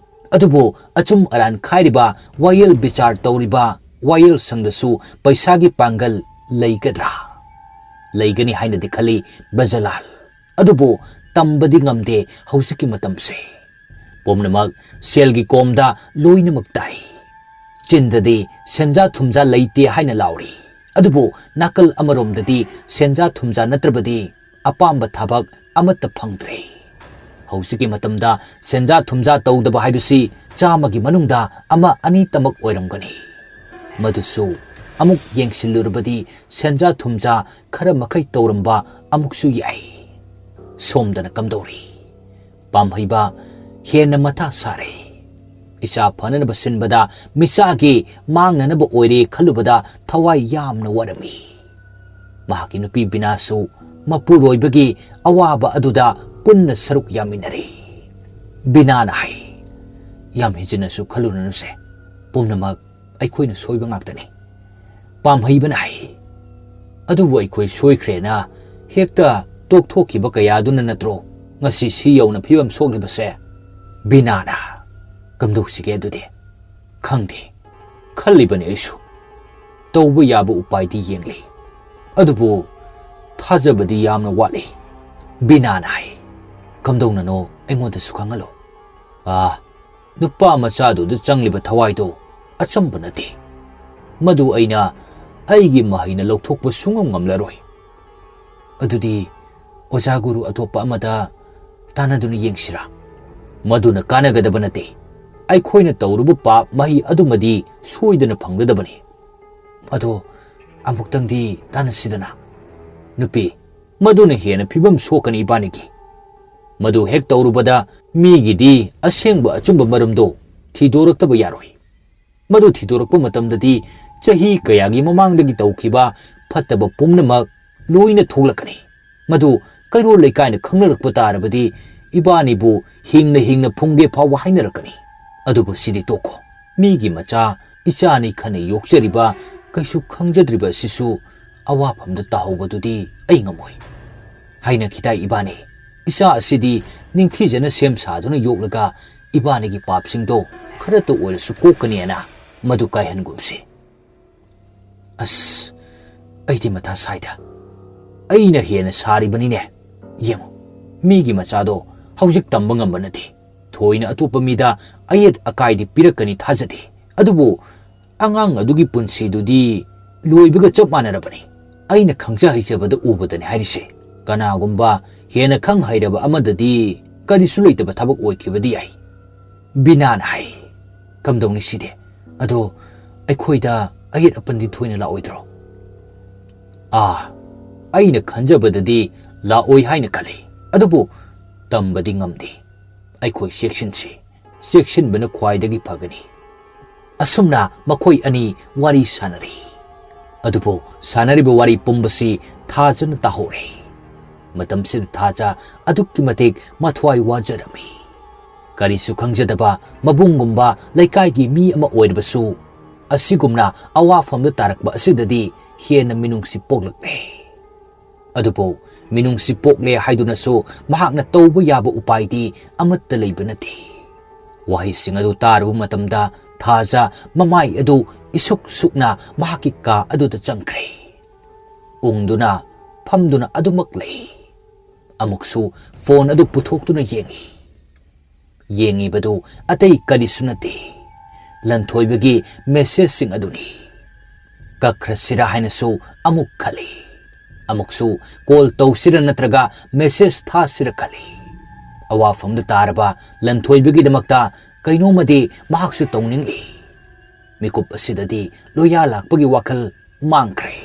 ꯑꯗꯨꯕꯨ ꯑꯆꯨꯝ ꯑꯔꯥꯟ ꯈꯥꯏꯔꯤꯕ, ꯋꯥꯌꯦꯜ ꯕꯤꯆꯥꯔ ꯇꯧꯔꯤꯕ ꯋꯥꯌꯦꯜ ꯁꯪꯗꯁꯨ ꯄꯩꯁꯥꯒꯤ ꯄꯥꯡꯒꯜ ꯂꯩꯒꯗ꯭ꯔꯥ? ꯂꯩꯒꯅꯤ ꯍꯥꯏꯅꯗꯤ ꯈꯜꯂꯤ ꯕ꯭ꯔꯖꯂꯥꯜ꯫ ꯑꯗꯨꯕꯨ ꯇꯝꯕꯗꯤ ꯉꯝꯗꯦ ꯍꯧꯖꯤꯛꯀꯤ ꯃꯇꯝꯁꯦ꯫ ꯄꯨꯝꯅꯃꯛ ꯁꯦꯜꯒꯤ ꯀꯣꯝꯗ ꯂꯣꯏꯅꯃꯛ ꯇꯥꯏ꯫ ꯆꯤꯟꯗꯗꯤ ꯁꯦꯟꯖꯥ ꯊꯨꯝꯖꯥ ꯂꯩꯇꯦ ꯍꯥꯏꯅ ꯂꯥꯎꯔꯤ, ꯑꯗꯨꯕꯨ ꯅꯥꯀꯜ ꯑꯃꯔꯣꯝꯗꯗꯤ ꯁꯦꯟꯖꯥ ꯊꯨꯝꯖꯥ ꯅꯠꯇ꯭ꯔꯕꯗꯤ ꯑꯄꯥꯝꯕ ꯊꯕꯛ ꯑꯃꯠꯇ ꯐꯪꯗ꯭ꯔꯦ꯫ ꯍꯧꯖꯤꯛꯀꯤ ꯃꯇꯝꯗ ꯁꯦꯟꯖꯥ ꯊꯨꯝꯖꯥ ꯇꯧꯗꯕ ꯍꯥꯏꯕꯁꯤ ꯆꯥꯝꯃꯒꯤ ꯃꯅꯨꯡꯗ ꯑꯃ ꯑꯅꯤꯇꯃꯛ ꯑꯣꯏꯔꯝꯒꯅꯤ꯫ ꯃꯗꯨꯁꯨ ꯑꯃꯨꯛ ꯌꯦꯡꯁꯤꯜꯂꯨꯔꯕꯗꯤ ꯁꯦꯟꯖꯥ ꯊꯨꯝꯖꯥ ꯈꯔ ꯃꯈꯩ ꯇꯧꯔꯝꯕ ꯑꯃꯨꯛꯁꯨ ꯌꯥꯏ꯫ ꯁꯣꯝꯗꯅ ꯀꯝꯗꯧꯔꯤ? ꯄꯥꯝꯍꯩꯕ ꯍꯦꯟꯅ ꯃꯊꯥ ꯁꯥꯔꯦ꯫ ꯏꯆꯥ ꯐꯅꯅꯕ ꯁꯤꯟꯕꯗ ꯃꯤꯆꯥꯒꯤ ꯃꯥꯡꯅꯅꯕ ꯑꯣꯏꯔꯦ ꯈꯜꯂꯨꯕꯗ ꯊꯋꯥꯏ ꯌꯥꯝꯅ ꯋꯥꯔꯝꯃꯤ꯫ ꯃꯍꯥꯛꯀꯤ ꯅꯨꯄꯤ ꯕꯤꯅꯥꯁꯨ ꯃꯄꯨꯔꯣꯏꯕꯒꯤ ꯑꯋꯥꯕ ꯑꯗꯨꯗ ꯄꯨꯟꯅ ꯁꯔꯨꯛ ꯌꯥꯃꯤꯟꯅꯔꯦ꯫ ꯕꯤꯅꯥꯅ ꯍꯥꯏ, "ꯌꯥꯝ ꯍꯦꯟꯖꯤꯟꯅꯁꯨ ꯈꯜꯂꯨꯔꯅꯨꯁꯦ, ꯄꯨꯝꯅꯃꯛ ꯑꯩꯈꯣꯏꯅ ꯁꯣꯏꯕ ꯉꯥꯛꯇꯅꯤ꯫" ꯄꯥꯝꯍꯩꯕꯅ ꯍꯥꯏ, "ꯑꯗꯨꯕꯨ ꯑꯩꯈꯣꯏ ꯁꯣꯏꯈ꯭ꯔꯦꯅ ꯍꯦꯛꯇ ꯇꯣꯛꯊꯣꯛꯈꯤꯕ ꯀꯌꯥꯗꯨꯅ ꯅꯠꯇ꯭ꯔꯣ ꯉꯁꯤ ꯁꯤ ꯌꯧꯅ ꯐꯤꯕꯝ ꯁꯣꯛꯂꯤꯕꯁꯦ?" ꯕꯤꯅꯥꯅ, "ꯀꯝꯗꯧꯁꯤꯒꯦ ꯑꯗꯨꯗꯤ? ꯈꯪꯗꯦ, ꯈꯜꯂꯤꯕꯅꯤ ꯑꯩꯁꯨ꯫ ꯇꯧꯕ ꯌꯥꯕ ꯎꯄꯥꯏꯗꯤ ꯌꯦꯡꯂꯤ, ꯑꯗꯨꯕꯨ ꯊꯥꯖꯕꯗꯤ ꯌꯥꯝꯅ ꯋꯥꯠꯂꯤ꯫" ꯕꯤꯅꯥꯅ ꯍꯥꯏ, "ꯀꯝꯗꯧꯅꯅꯣ ꯑꯩꯉꯣꯟꯗꯁꯨ ꯈꯪꯍꯜꯂꯣ꯫" "ꯑꯥ, ꯅꯨꯄꯥ ꯃꯆꯥꯗꯨꯗ ꯆꯪꯂꯤꯕ ꯊꯋꯥꯏꯗꯣ ꯑꯆꯝꯕ ꯅꯠꯇꯦ꯫ ꯃꯗꯨ ꯑꯩꯅ ꯑꯩꯒꯤ ꯃꯍꯩꯅ ꯂꯧꯊꯣꯛꯄ ꯁꯨꯡꯉꯝ ꯉꯝꯂꯔꯣꯏ꯫" "ꯑꯗꯨꯗꯤ ꯑꯣꯖꯥ ꯒꯨꯔꯨ ꯑꯇꯣꯞꯄ ꯑꯃꯗ ꯇꯥꯟꯅꯗꯨꯅ ꯌꯦꯡꯁꯤꯔꯥ?" "ꯃꯗꯨꯅ ꯀꯥꯟꯅꯒꯗꯕ ꯅꯠꯇꯦ꯫ ꯑꯩꯈꯣꯏꯅ ꯇꯧꯔꯨꯕ ꯄꯥꯞ ꯃꯍꯩ ꯑꯗꯨꯃꯗꯤ ꯁꯣꯏꯗꯅ ꯐꯪꯒꯗꯕꯅꯤ꯫" "ꯑꯗꯣ ꯑꯃꯨꯛꯇꯪꯗꯤ ꯇꯥꯟꯅꯁꯤꯗꯅ꯫" "ꯅꯨꯄꯤ, ꯃꯗꯨꯅ ꯍꯦꯟꯅ ꯐꯤꯕꯝ ꯁꯣꯛꯀꯅꯤ ꯏꯕꯥꯅꯤꯒꯤ꯫ ꯃꯗꯨ ꯍꯦꯛ ꯇꯧꯔꯨꯕꯗ ꯃꯤꯒꯤꯗꯤ ꯑꯁꯦꯡꯕ ꯑꯆꯨꯝꯕ ꯃꯔꯝꯗꯣ ꯊꯤꯗꯣꯔꯛꯇꯕ ꯌꯥꯔꯣꯏ꯫ ꯃꯗꯨ ꯊꯤꯗꯣꯔꯛꯄ ꯃꯇꯝꯗꯗꯤ ꯆꯍꯤ ꯀꯌꯥꯒꯤ ꯃꯃꯥꯡꯗꯒꯤ ꯇꯧꯈꯤꯕ ꯐꯠꯇꯕ ꯄꯨꯝꯅꯃꯛ ꯂꯣꯏꯅ ꯊꯣꯛꯂꯛꯀꯅꯤ꯫ ꯃꯗꯨ ꯀꯩꯔꯣꯜ ꯂꯩꯀꯥꯏꯅ ꯈꯪꯅꯔꯛꯄ ꯇꯥꯔꯕꯗꯤ ꯏꯕꯥꯅꯤꯕꯨ ꯍꯤꯡꯅ ꯍꯤꯡꯅ ꯐꯨꯡꯒꯦ ꯐꯥꯎꯕ ꯍꯥꯏꯅꯔꯛꯀꯅꯤ꯫ ꯑꯗꯨꯕꯨ ꯁꯤꯗꯤ ꯇꯣꯛꯈꯣ꯫ ꯃꯤꯒꯤ ꯃꯆꯥ ꯏꯆꯥꯅꯤ ꯈꯟꯅ ꯌꯣꯛꯆꯔꯤꯕ ꯀꯩꯁꯨ ꯈꯪꯖꯗ꯭ꯔꯤꯕ ꯑꯁꯤꯁꯨ ꯑꯋꯥꯐꯝꯗ ꯇꯥꯍꯧꯕꯗꯨꯗꯤ ꯑꯩ ꯉꯝꯃꯣꯏ꯫ ꯍꯥꯏꯅꯈꯤꯗꯥꯏ ꯏꯕꯥꯅꯤ? ꯏꯆꯥ ꯑꯁꯤꯗꯤ ꯅꯤꯡꯊꯤꯖꯅ ꯁꯦꯝ ꯁꯥꯗꯨꯅ ꯌꯣꯛꯂꯒ ꯏꯕꯥꯅꯤꯒꯤ ꯄꯥꯞꯁꯤꯡꯗꯣ ꯈꯔꯇ ꯑꯣꯏꯔꯁꯨ ꯀꯣꯛꯀꯅꯤꯅ ꯃꯗꯨ ꯀꯥꯏꯍꯟꯒꯨꯝꯁꯤ꯫" "ꯑꯁ, ꯑꯩꯗꯤ ꯃꯊꯥ ꯁꯥꯏꯗ꯫ ꯑꯩꯅ ꯍꯦꯟꯅ ꯁꯥꯔꯤꯕꯅꯤꯅꯦ꯫ ꯌꯦꯡꯉꯨ, ꯃꯤꯒꯤ ꯃꯆꯥꯗꯣ ꯍꯧꯖꯤꯛ ꯇꯝꯕ ꯉꯝꯕ ꯅꯠꯇꯦ꯫ ꯊꯣꯏꯅ ꯑꯇꯣꯞꯄ ꯃꯤꯗ ꯑꯌꯦꯠ ꯑꯀꯥꯏꯗꯤ ꯄꯤꯔꯛꯀꯅꯤ ꯊꯥꯖꯗꯦ꯫ ꯑꯗꯨꯕꯨ ꯑꯉꯥꯡ ꯑꯗꯨꯒꯤ ꯄꯨꯟꯁꯤꯗꯨꯗꯤ ꯂꯣꯏꯕꯒ ꯆꯞ ꯃꯥꯟꯅꯔꯕꯅꯤ꯫ ꯑꯩꯅ ꯈꯪꯖ ꯍꯩꯖꯕꯗ ꯎꯕꯗꯅꯤ ꯍꯥꯏꯔꯤꯁꯦ꯫ ꯀꯅꯥꯒꯨꯝꯕ ꯍꯦꯟꯅ ꯈꯪ ꯍꯩꯔꯕ ꯑꯃꯗꯗꯤ ꯀꯔꯤꯁꯨ ꯂꯩꯇꯕ ꯊꯕꯛ ꯑꯣꯏꯈꯤꯕꯗꯤ ꯌꯥꯏ꯫ ꯕꯤꯅꯥꯅ ꯍꯥꯏ, "ꯀꯝꯗꯧꯅꯤ ꯁꯤꯗꯤ? ꯑꯗꯣ ꯑꯩꯈꯣꯏꯗ ꯑꯌꯦꯠ ꯑꯄꯟꯗꯤ ꯊꯣꯏꯅ ꯂꯥꯛꯑꯣꯏꯗ꯭ꯔꯣ?" "ꯑꯥ, ꯑꯩꯅ ꯈꯟꯖꯕꯗꯗꯤ ꯂꯥꯛꯑꯣꯏ ꯍꯥꯏꯅ ꯈꯜꯂꯤ, ꯑꯗꯨꯕꯨ ꯇꯝꯕꯗꯤ ꯉꯝꯗꯦ꯫ ꯑꯩꯈꯣꯏ ꯆꯦꯛꯁꯤꯟꯁꯤ, ꯆꯦꯛꯁꯤꯟꯕꯅ ꯈ꯭ꯋꯥꯏꯗꯒꯤ ꯐꯒꯅꯤ꯫" ꯑꯁꯨꯝꯅ ꯃꯈꯣꯏ ꯑꯅꯤ ꯋꯥꯔꯤ ꯁꯥꯟꯅꯔꯤ꯫ ꯑꯗꯨꯕꯨ ꯁꯥꯟꯅꯔꯤꯕ ꯋꯥꯔꯤ ꯄꯨꯝꯕꯁꯤ ꯊꯥꯖꯅ ꯇꯥꯍꯧꯔꯦ꯫ ꯃꯇꯝꯁꯤꯗ ꯊꯥꯖ ꯑꯗꯨꯛꯀꯤ ꯃꯇꯤꯛ ꯃꯊ꯭ꯋꯥꯏ ꯋꯥꯖꯔꯝꯃꯤ꯫ ꯀꯔꯤꯁꯨ ꯈꯪꯖꯗꯕ ꯃꯕꯨꯡꯒꯨꯝꯕ ꯂꯩꯀꯥꯏꯒꯤ ꯃꯤ ꯑꯃ ꯑꯣꯏꯔꯕꯁꯨ, ꯑꯁꯤꯒꯨꯝꯅ ꯑꯋꯥꯐꯝꯗ ꯇꯥꯔꯛꯄ ꯑꯁꯤꯗꯗꯤ ꯍꯦꯟꯅ ꯃꯤꯅꯨꯡꯁꯤ ꯄꯣꯛꯂꯛꯂꯦ꯫ ꯑꯗꯨꯕꯨ ꯃꯤꯅꯨꯡꯁꯤ ꯄꯣꯛꯂꯦ ꯍꯥꯏꯗꯨꯅꯁꯨ ꯃꯍꯥꯛꯅ ꯇꯧꯕ ꯌꯥꯕ ꯎꯄꯥꯏꯗꯤ ꯑꯃꯠꯇ ꯂꯩꯕ ꯅꯠꯇꯦ꯫ ꯋꯥꯍꯩꯁꯤꯡ ꯑꯗꯨ ꯇꯥꯔꯨꯕ ꯃꯇꯝꯗ ꯊꯥꯖ ꯃꯃꯥꯏ ꯑꯗꯨ ꯏꯁꯨꯛ ꯁꯨꯛꯅ ꯃꯍꯥꯛꯀꯤ ꯀꯥ ꯑꯗꯨꯗ ꯆꯪꯈ꯭ꯔꯦ꯫ ꯎꯪꯗꯨꯅ ꯐꯝꯗꯨꯅ ꯑꯗꯨꯃꯛ ꯂꯩ꯫ ꯑꯃꯨꯛꯁꯨ ꯐꯣꯟ ꯑꯗꯨ ꯄꯨꯊꯣꯛꯇꯨꯅ ꯌꯦꯡꯏ꯫ ꯌꯦꯡꯉꯤꯕꯗꯨ ꯑꯇꯩ ꯀꯔꯤꯁꯨ ꯅꯠꯇꯦ, ꯂꯟꯊꯣꯏꯕꯒꯤ ꯃꯦꯁꯦꯖꯁꯤꯡ ꯑꯗꯨꯅꯤ꯫ ꯀꯛꯈ꯭ꯔꯁꯤꯔꯥ ꯍꯥꯏꯅꯁꯨ ꯑꯃꯨꯛ ꯈꯜꯂꯤ꯫ ꯑꯃꯨꯛꯁꯨ ꯀꯣꯜ ꯇꯧꯁꯤꯔ ꯅꯠꯇ꯭ꯔꯒ ꯃꯦꯁꯦꯖ ꯊꯥꯁꯤꯔ ꯈꯜꯂꯤ꯫ ꯑꯋꯥꯐꯝꯗ ꯇꯥꯔꯕ ꯂꯟꯊꯣꯏꯕꯒꯤꯗꯃꯛꯇ ꯀꯩꯅꯣꯝꯃꯗꯤ ꯃꯍꯥꯛꯁꯨ ꯇꯧꯅꯤꯡꯂꯤ꯫ ꯃꯤꯀꯨꯞ ꯑꯁꯤꯗꯗꯤ ꯂꯣꯏꯌꯥ ꯂꯥꯛꯄꯒꯤ ꯋꯥꯈꯜ ꯃꯥꯡꯈ꯭ꯔꯦ꯫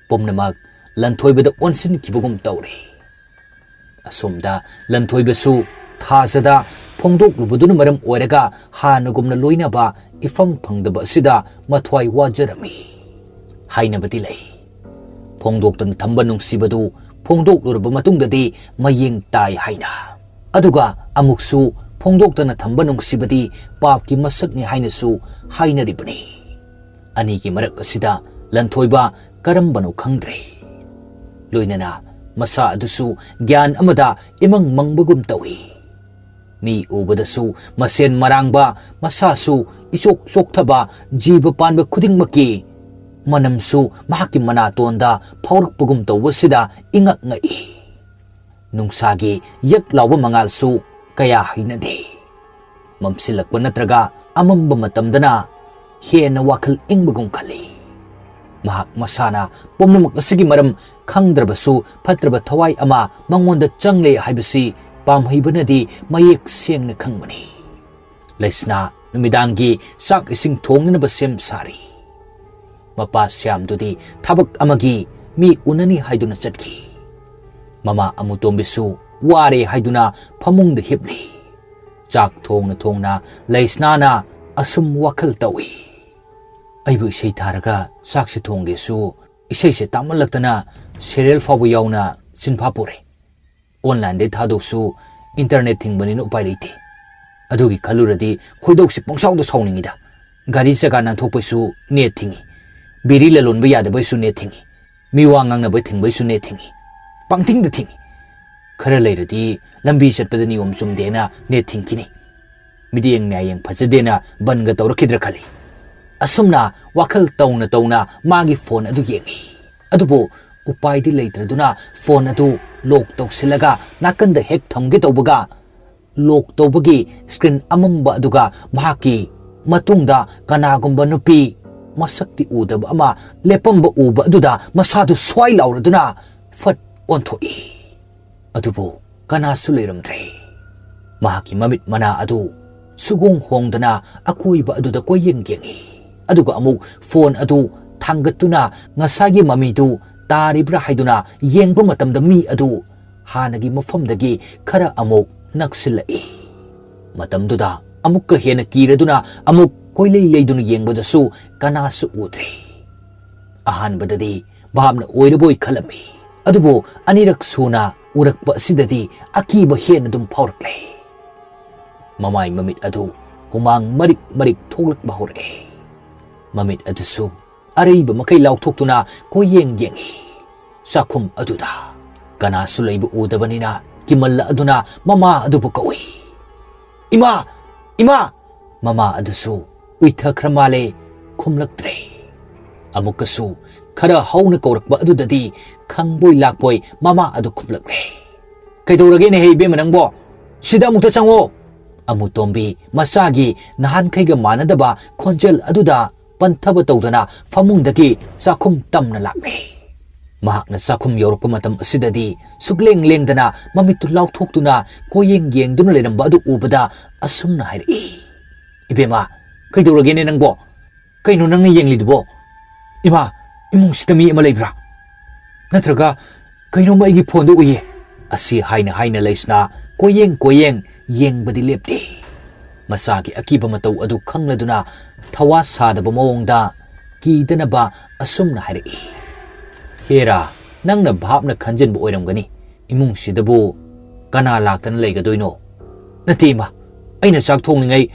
ꯄꯨꯝꯅꯃꯛ ꯂꯟꯊꯣꯏꯕꯗ ꯑꯣꯟꯁꯤꯟꯈꯤꯕꯒꯨꯝ ꯇꯧꯔꯦ꯫ ꯑꯁꯣꯝꯗ ꯂꯟꯊꯣꯏꯕꯁꯨ ꯊꯥꯖꯗ ꯐꯣꯡꯗꯣꯛꯂꯨꯕꯗꯨꯅ ꯃꯔꯝ ꯑꯣꯏꯔꯒ ꯍꯥꯟꯅꯒꯨꯝꯅ ꯂꯣꯏꯅꯕ ꯏꯐꯪ ꯐꯪꯗꯕ ꯑꯁꯤꯗ ꯃꯊ꯭ꯋꯥꯏ ꯋꯥꯖꯔꯝꯃꯤ꯫ ꯍꯥꯏꯅꯕꯗꯤ ꯂꯩ, ꯐꯣꯡꯗꯣꯛꯇꯅ ꯊꯝꯕ ꯅꯨꯡꯁꯤꯕꯗꯨ ꯐꯣꯡꯗꯣꯛꯂꯨꯔꯕ ꯃꯇꯨꯡꯗꯗꯤ ꯃꯌꯦꯡ ꯇꯥꯏ ꯍꯥꯏꯅ꯫ ꯑꯗꯨꯒ ꯑꯃꯨꯛꯁꯨ ꯐꯣꯡꯗꯣꯛꯇꯅ ꯊꯝꯕ ꯅꯨꯡꯁꯤꯕꯗꯤ ꯄꯥꯞꯀꯤ ꯃꯁꯛꯅꯤ ꯍꯥꯏꯅꯁꯨ ꯍꯥꯏꯅꯔꯤꯕꯅꯤ꯫ ꯑꯅꯤꯒꯤ ꯃꯔꯛ ꯑꯁꯤꯗ ꯂꯟꯊꯣꯏꯕ ꯀꯔꯝꯕꯅꯣ ꯈꯪꯗ꯭ꯔꯦ꯫ ꯂꯣꯏꯅꯅ ꯃꯁꯥ ꯑꯗꯨꯁꯨ ꯒ꯭ꯌꯥꯟ ꯑꯃꯗ ꯏꯃꯪ ꯃꯪꯕꯒꯨꯝ ꯇꯧꯏ꯫ ꯃꯤ ꯎꯕꯗꯁꯨ ꯃꯁꯦꯟ ꯃꯔꯥꯡꯕ, ꯃꯁꯥꯁꯨ ꯏꯆꯣꯛ ꯆꯣꯛꯊꯕ ꯖꯤꯕ ꯄꯥꯟꯕ ꯈꯨꯗꯤꯡꯃꯛꯀꯤ ꯃꯅꯝꯁꯨ ꯃꯍꯥꯛꯀꯤ ꯃꯅꯥꯇꯣꯟꯗ ꯐꯥꯎꯔꯛꯄꯒꯨꯝ ꯇꯧꯕꯁꯤꯗ ꯏꯉꯛ ꯉꯛꯏ꯫ ꯅꯨꯡꯁꯥꯒꯤ ꯌꯛ ꯂꯥꯎꯕ ꯃꯉꯥꯜꯁꯨ ꯀꯌꯥ ꯍꯩꯅꯗꯦ꯫ ꯃꯝꯁꯤꯜꯂꯛꯄ ꯅꯠꯇ꯭ꯔꯒ ꯑꯃꯝꯕ ꯃꯇꯝꯗꯅ ꯍꯦꯟꯅ ꯋꯥꯈꯜ ꯏꯪꯕꯒꯨꯝ ꯈꯜꯂꯤ꯫ ꯃꯍꯥꯛ ꯃꯁꯥꯅ ꯄꯨꯝꯅꯃꯛ ꯑꯁꯤꯒꯤ ꯃꯔꯝ ꯈꯪꯗ꯭ꯔꯕꯁꯨ, ꯐꯠꯇ꯭ꯔꯕ ꯊꯋꯥꯏ ꯑꯃ ꯃꯉꯣꯟꯗ ꯆꯪꯂꯦ ꯍꯥꯏꯕꯁꯤ ꯄꯥꯝꯍꯩꯕꯅꯗꯤ ꯃꯌꯦꯛ ꯁꯦꯡꯅ ꯈꯪꯕꯅꯤ꯫ ꯂꯩꯁꯅꯥ ꯅꯨꯃꯤꯗꯥꯡꯒꯤ ꯆꯥꯛ ꯏꯁꯤꯡ ꯊꯣꯡꯅꯅꯕ ꯁꯦꯝ ꯁꯥꯔꯤ꯫ ꯃꯄꯥ ꯁ꯭ꯌꯥꯝꯗꯨꯗꯤ ꯊꯕꯛ ꯑꯃꯒꯤ ꯃꯤ ꯎꯅꯅꯤ ꯍꯥꯏꯗꯨꯅ ꯆꯠꯈꯤ꯫ ꯃꯃꯥ ꯑꯃꯨꯇꯣꯝꯕꯤꯁꯨ ꯋꯥꯔꯦ ꯍꯥꯏꯗꯨꯅ ꯐꯃꯨꯡꯗ ꯍꯤꯞꯂꯤ꯫ ꯆꯥꯛ ꯊꯣꯡꯅ ꯊꯣꯡꯅ ꯂꯩꯁꯅꯥꯅ ꯑꯁꯨꯝ ꯋꯥꯈꯜ ꯇꯧꯏ꯫ ꯑꯩꯕꯨ ꯏꯁꯩ ꯊꯥꯔꯒ ꯆꯥꯛꯁꯦ ꯊꯣꯡꯒꯦꯁꯨ ꯏꯁꯩꯁꯦ ꯇꯥꯃꯜꯂꯛꯇꯅ serial ꯐꯥꯎꯕ ꯌꯥꯎꯅ ꯆꯤꯟꯐꯥ ꯄꯨꯔꯦ꯫ Onlineꯗꯩ ꯊꯥꯗꯧꯁꯨ internet ꯊꯤꯡꯕꯅꯤꯅ ꯎꯄꯥꯏ ꯂꯩꯇꯦ꯫ ꯑꯗꯨꯒꯤ ꯈꯜꯂꯨꯔꯗꯤ ꯈꯣꯏꯗꯧꯁꯤ ꯄꯪꯁꯥꯎꯗ ꯁꯥꯎꯅꯤꯡꯉꯤꯗ꯫ ꯒꯥꯔꯤ ꯆꯀꯥ ꯅꯥꯟꯊꯣꯛꯄꯩꯁꯨ net ꯊꯤꯡꯉꯤ꯫ ꯕꯤꯔꯤ ꯂꯂꯣꯟꯕ ꯌꯥꯗꯕꯩꯁꯨ net ꯊꯤꯡꯉꯤ꯫ ꯃꯤ ꯋꯥ ꯉꯥꯡꯅꯕ ꯊꯤꯡꯕꯩꯁꯨ net ꯊꯤꯡꯉꯤ꯫ ꯄꯪꯊꯤꯡꯗ ꯊꯤꯡꯉꯤ꯫ ꯈꯔ ꯂꯩꯔꯗꯤ ꯂꯝꯕꯤ ꯆꯠꯄꯗ ꯅꯤꯌꯣꯝ ꯆꯨꯝꯗꯦꯅ net ꯊꯤꯡꯈꯤꯅꯤ꯫ ꯃꯤꯠꯌꯦꯡ ꯅꯥꯌꯦꯡ ꯐꯖꯗꯦꯅ ꯕꯟꯒ ꯇꯧꯔꯛꯈꯤꯗ꯭ꯔꯥ ꯈꯜꯂꯤ꯫ ꯑꯁꯨꯝꯅ ꯋꯥꯈꯜ ꯇꯧꯅ ꯇꯧꯅ ꯃꯥꯒꯤ phone ꯑꯗꯨ ꯌꯦꯡꯉꯤ꯫ ꯑꯗꯨꯕꯨ ꯎꯄꯥꯏꯗꯤ ꯂꯩꯇ꯭ꯔꯗꯨꯅ phone ꯑꯗꯨ lock ꯇꯧꯁꯤꯜꯂꯒ ꯅꯥꯀꯟꯗ ꯍꯦꯛ ꯊꯝꯒꯦ ꯇꯧꯕꯒ, lock ꯇꯧꯕꯒꯤ screen ꯑꯃꯝꯕ ꯑꯗꯨꯒ ꯃꯍꯥꯛꯀꯤ ꯃꯇꯨꯡꯗ ꯀꯅꯥꯒꯨꯝꯕ ꯅꯨꯄꯤ ꯃꯁꯛꯇꯤ ꯎꯗꯕ ꯑꯃ ꯂꯦꯞꯄꯝꯕ ꯎꯕ ꯑꯗꯨꯗ ꯃꯁꯥꯗꯨ ꯁ꯭ꯋꯥꯏ ꯂꯥꯎꯔꯗꯨꯅ ꯐꯠ ꯑꯣꯟꯊꯣꯛꯏ꯫ ꯑꯗꯨꯕꯨ ꯀꯅꯥꯁꯨ ꯂꯩꯔꯝꯗ꯭ꯔꯦ꯫ ꯃꯍꯥꯛꯀꯤ ꯃꯃꯤꯠ ꯃꯅꯥ ꯑꯗꯨ ꯁꯨꯒꯣꯡ ꯍꯣꯡꯗꯅ ꯑꯀꯣꯏꯕ ꯑꯗꯨꯗ ꯀꯣꯏꯌꯦꯡ ꯌꯦꯡꯉꯤ꯫ ꯑꯗꯨꯒ ꯑꯃꯨꯛ phone ꯑꯗꯨ ꯊꯥꯡꯒꯠꯇꯨꯅ ꯉꯁꯥꯏꯒꯤ ꯃꯃꯤꯗꯨ ꯇꯥꯔꯤꯕ꯭ꯔꯥ ꯍꯥꯏꯗꯨꯅ ꯌꯦꯡꯕ ꯃꯇꯝꯗ ꯃꯤ ꯑꯗꯨ ꯍꯥꯟꯅꯒꯤ ꯃꯐꯝꯗꯒꯤ ꯈꯔ ꯑꯃꯨꯛ ꯅꯛꯁꯤꯜꯂꯛꯏ꯫ ꯃꯇꯝꯗꯨꯗ ꯑꯃꯨꯛꯀ ꯍꯦꯟꯅ ꯀꯤꯔꯗꯨꯅ ꯑꯃꯨꯛ ꯀꯣꯏꯂꯩ ꯂꯩꯗꯨꯅ ꯌꯦꯡꯕꯗꯁꯨ ꯀꯅꯥꯁꯨ ꯎꯗ꯭ꯔꯦ꯫ ꯑꯍꯥꯟꯕꯗꯗꯤ ꯚꯥꯞꯅ ꯑꯣꯏꯔꯕꯣꯏ ꯈꯜꯂꯝꯃꯤ꯫ ꯑꯗꯨꯕꯨ ꯑꯅꯤꯔꯛ ꯁꯨꯅ ꯎꯔꯛꯄ ꯑꯁꯤꯗꯗꯤ ꯑꯀꯤꯕ ꯍꯦꯟꯅ ꯑꯗꯨꯝ ꯐꯥꯎꯔꯛꯂꯦ꯫ ꯃꯃꯥꯏ ꯃꯃꯤꯠ ꯑꯗꯨ ꯍꯨꯃꯥꯡ ꯃꯔꯤꯛ ꯃꯔꯤꯛ ꯊꯣꯛꯂꯛꯄ ꯍꯧꯔꯛꯑꯦ꯫ ꯃꯃꯤꯠ ꯑꯗꯨꯁꯨ ꯑꯔꯩꯕ ꯃꯈꯩ ꯂꯥꯎꯊꯣꯛꯇꯨꯅ ꯀꯣꯏꯌꯦꯡ ꯌꯦꯡꯉꯤ꯫ ꯆꯥꯛꯈꯨꯝ ꯑꯗꯨꯗ ꯀꯅꯥꯁꯨ ꯂꯩꯕ ꯎꯗꯕꯅꯤꯅ ꯀꯤꯃꯜꯂꯛꯑꯗꯨꯅ ꯃꯃꯥ ꯑꯗꯨꯕꯨ ꯀꯧꯏ꯫ "ꯏꯃꯥ! ꯏꯃꯥ!" ꯃꯃꯥ ꯑꯗꯨꯁꯨ ꯎꯏꯊꯈ꯭ꯔ ꯃꯥꯜꯂꯦ, ꯈꯨꯝꯂꯛꯇ꯭ꯔꯦ꯫ ꯑꯃꯨꯛꯀꯁꯨ ꯈꯔ ꯍꯧꯅ ꯀꯧꯔꯛꯄ ꯑꯗꯨꯗꯗꯤ ꯈꯪꯕꯣꯏ ꯂꯥꯛꯄꯣꯏ ꯃꯃꯥ ꯑꯗꯨ ꯈꯨꯝꯂꯛꯂꯦ꯫ "ꯀꯩꯗꯧꯔꯒꯦꯅꯦꯍꯦ ꯏꯕꯦꯝꯃ ꯅꯪꯕꯣ? ꯁꯤꯗ ꯑꯃꯨꯛꯇ ꯆꯪꯉꯣ!" ꯑꯃꯨꯇꯣꯝꯕꯤ ꯃꯆꯥꯒꯤ ꯅꯍꯥꯟꯈꯩꯒ ꯃꯥꯟꯅꯗꯕ ꯈꯣꯟꯖꯦꯜ ꯑꯗꯨꯗ ꯄꯟꯊꯕ ꯇꯧꯗꯅ ꯐꯃꯨꯡꯗꯒꯤ ꯆꯥꯛꯈꯨꯝ ꯇꯝꯅ ꯂꯥꯛꯂꯦ꯫ ꯃꯍꯥꯛꯅ ꯆꯥꯛꯈꯨꯝ ꯌꯧꯔꯛꯄ ꯃꯇꯝ ꯑꯁꯤꯗꯗꯤ ꯁꯨꯛꯂꯦꯡ ꯂꯦꯡꯗꯅ ꯃꯃꯤꯠꯇꯨ ꯂꯥꯎꯊꯣꯛꯇꯨꯅ ꯀꯣꯏꯌꯦꯡ ꯌꯦꯡꯗꯨꯅ ꯂꯩꯔꯝꯕ ꯑꯗꯨ ꯎꯕꯗ ꯑꯁꯨꯝꯅ ꯍꯥꯏꯔꯛꯏ, "ꯏꯕꯦꯝꯃ, ꯀꯩꯗꯧꯔꯒꯦꯅꯦ ꯅꯪꯕꯣ? ꯀꯩꯅꯣ ꯅꯪꯅ ꯌꯦꯡꯂꯤꯗꯨꯕꯣ? ꯏꯃꯥ, ꯏꯃꯨꯡꯁꯤꯗ ꯃꯤ ꯑꯃ ꯂꯩꯕ꯭ꯔꯥ? ꯅꯠꯇ꯭ꯔꯒ ꯀꯩꯅꯣꯝꯃ ꯑꯩꯒꯤ ꯐꯣꯟꯗ ꯎꯏꯌꯦ"꯫ ꯑꯁꯤ ꯍꯥꯏꯅ ꯍꯥꯏꯅ ꯂꯩꯁꯅꯥ ꯀꯣꯏꯌꯦꯡ ꯀꯣꯏꯌꯦꯡ ꯌꯦꯡꯕꯗꯤ ꯂꯦꯞꯇꯦ꯫ ꯃꯆꯥꯒꯤ ꯑꯀꯤꯕ ꯃꯇꯧ ꯑꯗꯨ ꯈꯪꯂꯗꯨꯅ ꯊꯋꯥ ꯁꯥꯗꯕ ꯃꯑꯣꯡꯗ ꯀꯤꯗꯅꯕ ꯑꯁꯨꯝꯅ ꯍꯥꯏꯔꯛꯏ, "ꯍꯦꯔꯥ, ꯅꯪꯅ ꯚꯥꯞꯅ ꯈꯟꯖꯤꯟꯕ ꯑꯣꯏꯔꯝꯒꯅꯤ꯫ ꯏꯃꯨꯡꯁꯤꯗꯕꯨ ꯀꯅꯥ ꯂꯥꯛꯇꯅ ꯂꯩꯒꯗꯣꯏꯅꯣ? ꯅꯠꯇꯦ ꯏꯃꯥ, ꯑꯩꯅ ꯆꯥꯛ ꯊꯣꯡꯂꯤꯉꯩ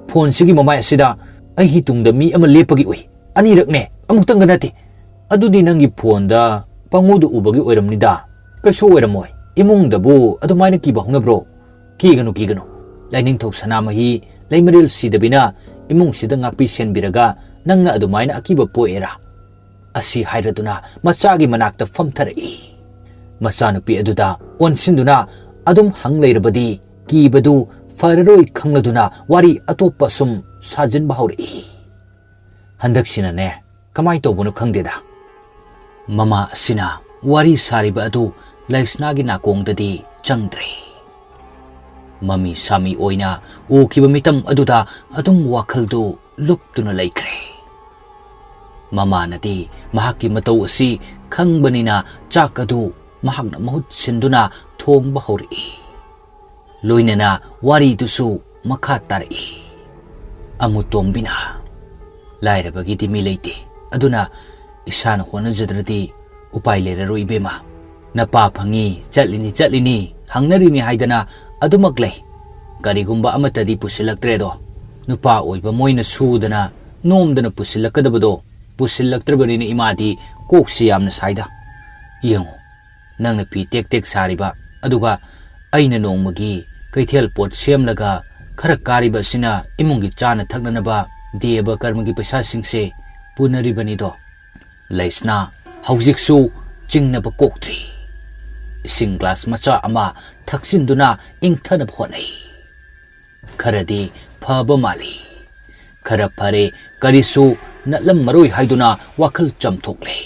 ꯐꯣꯟꯁꯤꯒꯤ ꯃꯃꯥꯏ ꯑꯁꯤꯗ ꯑꯩꯒꯤ ꯇꯨꯡꯗ ꯃꯤ ꯑꯃ ꯂꯦꯞꯄꯒꯤ ꯎꯏ꯫ ꯑꯅꯤꯔꯛꯅꯦ, ꯑꯃꯨꯛꯇꯪꯒ ꯅꯠꯇꯦ꯫ ꯑꯗꯨꯗꯤ ꯅꯪꯒꯤ ꯐꯣꯟꯗ ꯄꯪꯎꯗ ꯎꯕꯒꯤ ꯑꯣꯏꯔꯝꯅꯤꯗ꯫ ꯀꯩꯁꯨ ꯑꯣꯏꯔꯝꯃꯣꯏ꯫ ꯏꯃꯨꯡꯗꯕꯨ ꯑꯗꯨꯃꯥꯏꯅ ꯀꯤꯕ ꯍꯧꯅꯕ꯭ꯔꯣ? ꯀꯤꯒꯅꯨ, ꯀꯤꯒꯅꯨ꯫ ꯂꯥꯏꯅꯤꯡꯊꯧ ꯁꯅꯥꯃꯍꯤ ꯂꯩꯃꯔꯦꯜ ꯁꯤꯗꯕꯤꯅ ꯏꯃꯨꯡꯁꯤꯗ ꯉꯥꯛꯄꯤ ꯁꯦꯟꯕꯤꯔꯒ ꯅꯪꯅ ꯑꯗꯨꯃꯥꯏꯅ ꯑꯀꯤꯕ ꯄꯣꯛꯑꯦꯔꯥ?" ꯑꯁꯤ ꯍꯥꯏꯔꯗꯨꯅ ꯃꯆꯥꯒꯤ ꯃꯅꯥꯛꯇ ꯐꯝꯊꯔꯛꯏ꯫ ꯃꯆꯥꯅꯨꯄꯤ ꯑꯗꯨꯗ ꯑꯣꯟꯁꯤꯟꯗꯨꯅ ꯑꯗꯨꯝ ꯍꯪ ꯂꯩꯔꯕꯗꯤ ꯀꯤꯕꯗꯨ ꯐꯔꯔꯣꯏ ꯈꯪꯂꯗꯨꯅ ꯋꯥꯔꯤ ꯑꯇꯣꯞꯄ ꯁꯨꯝ ꯁꯥꯖꯤꯟꯕ ꯍꯧꯔꯛꯏ꯫ ꯍꯟꯗꯛꯁꯤꯅꯅꯦ, ꯀꯃꯥꯏ ꯇꯧꯕꯅꯣ ꯈꯪꯗꯦꯗ, ꯃꯃꯥ ꯑꯁꯤꯅ ꯋꯥꯔꯤ ꯁꯥꯔꯤꯕ ꯑꯗꯨ ꯂꯩꯁꯅꯥꯒꯤ ꯅꯥꯀꯣꯡꯗꯗꯤ ꯆꯪꯗ꯭ꯔꯦ꯫ ꯃꯃꯤ ꯁꯥꯃꯤ ꯑꯣꯏꯅ ꯎꯈꯤꯕ ꯃꯤꯇꯝ ꯑꯗꯨꯗ ꯑꯗꯨꯝ ꯋꯥꯈꯜꯗꯨ ꯂꯨꯞꯇꯨꯅ ꯂꯩꯈ꯭ꯔꯦ꯫ ꯃꯃꯥꯅꯗꯤ ꯃꯍꯥꯛꯀꯤ ꯃꯇꯧ ꯑꯁꯤ ꯈꯪꯕꯅꯤꯅ ꯆꯥꯛ ꯑꯗꯨ ꯃꯍꯥꯛꯅ ꯃꯍꯨꯠ ꯁꯤꯟꯗꯨꯅ ꯊꯣꯡꯕ ꯍꯧꯔꯛꯏ꯫ ꯂꯣꯏꯅꯅ ꯋꯥꯔꯤꯗꯨꯁꯨ ꯃꯈꯥ ꯇꯥꯔꯛꯏ꯫ ꯑꯃꯨꯇꯣꯝꯕꯤꯅ, "ꯂꯥꯏꯔꯕꯒꯤꯗꯤ ꯃꯤ ꯂꯩꯇꯦ, ꯑꯗꯨꯅ ꯏꯁꯥꯅ ꯍꯣꯠꯅꯖꯗ꯭ꯔꯗꯤ ꯎꯄꯥꯏ ꯂꯩꯔꯔꯣꯏ ꯏꯕꯦꯝꯃ꯫ ꯅꯄꯥ ꯐꯪꯉꯤ, ꯆꯠꯂꯤꯅꯤ, ꯆꯠꯂꯤꯅꯤ, ꯍꯪꯅꯔꯤꯅꯤ ꯍꯥꯏꯗꯅ ꯑꯗꯨꯃꯛ ꯂꯩ꯫ ꯀꯔꯤꯒꯨꯝꯕ ꯑꯃꯠꯇꯗꯤ ꯄꯨꯁꯤꯜꯂꯛꯇ꯭ꯔꯦꯗꯣ꯫ ꯅꯨꯄꯥ ꯑꯣꯏꯕ ꯃꯣꯏꯅ ꯁꯨꯗꯅ ꯅꯣꯝꯗꯅ ꯄꯨꯁꯤꯜꯂꯛꯀꯗꯕꯗꯣ ꯄꯨꯁꯤꯜꯂꯛꯇ꯭ꯔꯕꯅꯤꯅ ꯏꯃꯥꯗꯤ ꯀꯣꯛꯁꯤ ꯌꯥꯝꯅ ꯁꯥꯏꯗ꯫ ꯌꯦꯡꯉꯨ, ꯅꯪꯅ ꯐꯤ ꯇꯦꯛ ꯇꯦꯛ ꯁꯥꯔꯤꯕ, ꯑꯗꯨꯒ ꯑꯩꯅ ꯅꯣꯡꯃꯒꯤ ꯀꯩꯊꯦꯜ ꯄꯣꯠ ꯁꯦꯝꯂꯒ ꯈꯔ ꯀꯥꯔꯤꯕ ꯑꯁꯤꯅ ꯏꯃꯨꯡꯒꯤ ꯆꯥꯅ ꯊꯛꯅꯅꯕ ꯗꯦꯕ ꯀꯔꯃꯒꯤ ꯄꯩꯁꯥꯁꯤꯡꯁꯦ ꯄꯨꯅꯔꯤꯕꯅꯤꯗꯣ"꯫ ꯂꯩꯁꯅꯥ ꯍꯧꯖꯤꯛꯁꯨ ꯆꯤꯡꯅꯕ ꯀꯣꯛꯇ꯭ꯔꯤ꯫ ꯏꯁꯤꯡ ꯒ꯭ꯂꯥꯁ ꯃꯆꯥ ꯑꯃ ꯊꯛꯆꯤꯟꯗꯨꯅ ꯏꯪꯊꯅꯕ ꯍꯣꯠꯅꯩ꯫ ꯈꯔꯗꯤ ꯐꯕ ꯃꯥꯜꯂꯤ꯫ ꯈꯔ ꯐꯔꯦ, ꯀꯔꯤꯁꯨ ꯅꯠꯂꯝꯃꯔꯣꯏ ꯍꯥꯏꯗꯨꯅ ꯋꯥꯈꯜ ꯆꯝꯊꯣꯛꯂꯦ꯫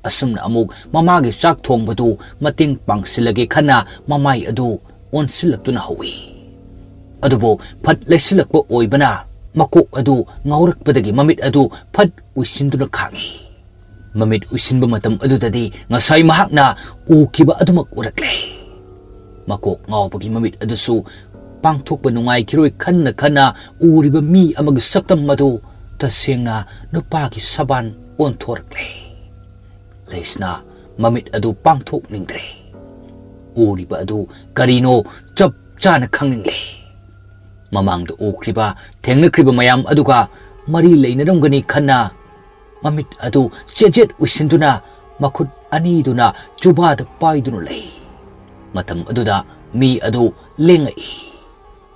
ꯑꯁꯨꯝꯅ ꯑꯃꯨꯛ ꯃꯃꯥꯒꯤ ꯆꯥꯛ ꯊꯣꯡꯕꯗꯨ ꯃꯇꯦꯡ ꯄꯥꯡꯁꯤꯜꯂꯒꯦ ꯈꯟꯅ ꯃꯃꯥꯏ ꯑꯗꯨ ꯑꯣꯟꯁꯤꯜꯂꯛꯇꯨꯅ ꯍꯧꯏ꯫ ꯑꯗꯨꯕꯨ ꯐꯠ ꯂꯩꯁꯤꯜꯂꯛꯄ ꯑꯣꯏꯕꯅ ꯃꯀꯣꯛ ꯑꯗꯨ ꯉꯥꯎꯔꯛꯄꯗꯒꯤ ꯃꯃꯤꯠ ꯑꯗꯨ ꯐꯠ ꯎꯏꯁꯤꯟꯗꯨꯅ ꯈꯥꯡꯏ꯫ ꯃꯃꯤꯠ ꯎꯏꯁꯤꯟꯕ ꯃꯇꯝ ꯑꯗꯨꯗꯗꯤ ꯉꯁꯥꯏ ꯃꯍꯥꯛꯅ ꯎꯈꯤꯕ ꯑꯗꯨꯃꯛ ꯎꯔꯛꯂꯦ꯫ ꯃꯀꯣꯛ ꯉꯥꯎꯕꯒꯤ ꯃꯃꯤꯠ ꯑꯗꯨꯁꯨ ꯄꯥꯡꯊꯣꯛꯄ ꯅꯨꯡꯉꯥꯏꯈꯤꯔꯣꯏ ꯈꯟꯅ ꯈꯟꯅ ꯎꯔꯤꯕ ꯃꯤ ꯑꯃꯒꯤ ꯁꯛꯇꯝ ꯑꯗꯨ ꯇꯁꯦꯡꯅ ꯅꯨꯄꯥꯒꯤ ꯁꯕꯥꯟ ꯑꯣꯟꯊꯣꯔꯛꯂꯦ꯫ ꯂꯩꯁꯅꯥ ꯃꯃꯤꯠ ꯑꯗꯨ ꯄꯥꯡꯊꯣꯛꯅꯤꯡꯗ꯭ꯔꯦ꯫ ꯎꯔꯤꯕ ꯑꯗꯨ ꯀꯔꯤꯅꯣ ꯆꯞ ꯆꯥꯅ ꯈꯪꯅꯤꯡꯂꯦ꯫ ꯃꯃꯥꯡꯗ ꯎꯈ꯭ꯔꯤꯕ, ꯊꯦꯡꯅꯈ꯭ꯔꯤꯕ ꯃꯌꯥꯝ ꯑꯗꯨꯒ ꯃꯔꯤ ꯂꯩꯅꯔꯝꯒꯅꯤ ꯈꯟꯅ ꯃꯃꯤꯠ ꯑꯗꯨ ꯆꯦꯠ ꯆꯦꯠ ꯎꯏꯁꯤꯟꯗꯨꯅ ꯃꯈꯨꯠ ꯑꯅꯤꯗꯨꯅ ꯆꯨꯕꯥꯗ ꯄꯥꯏꯗꯨꯅ ꯂꯩ꯫ ꯃꯇꯝ ꯑꯗꯨꯗ ꯃꯤ ꯑꯗꯨ ꯂꯦꯡꯉꯛꯏ꯫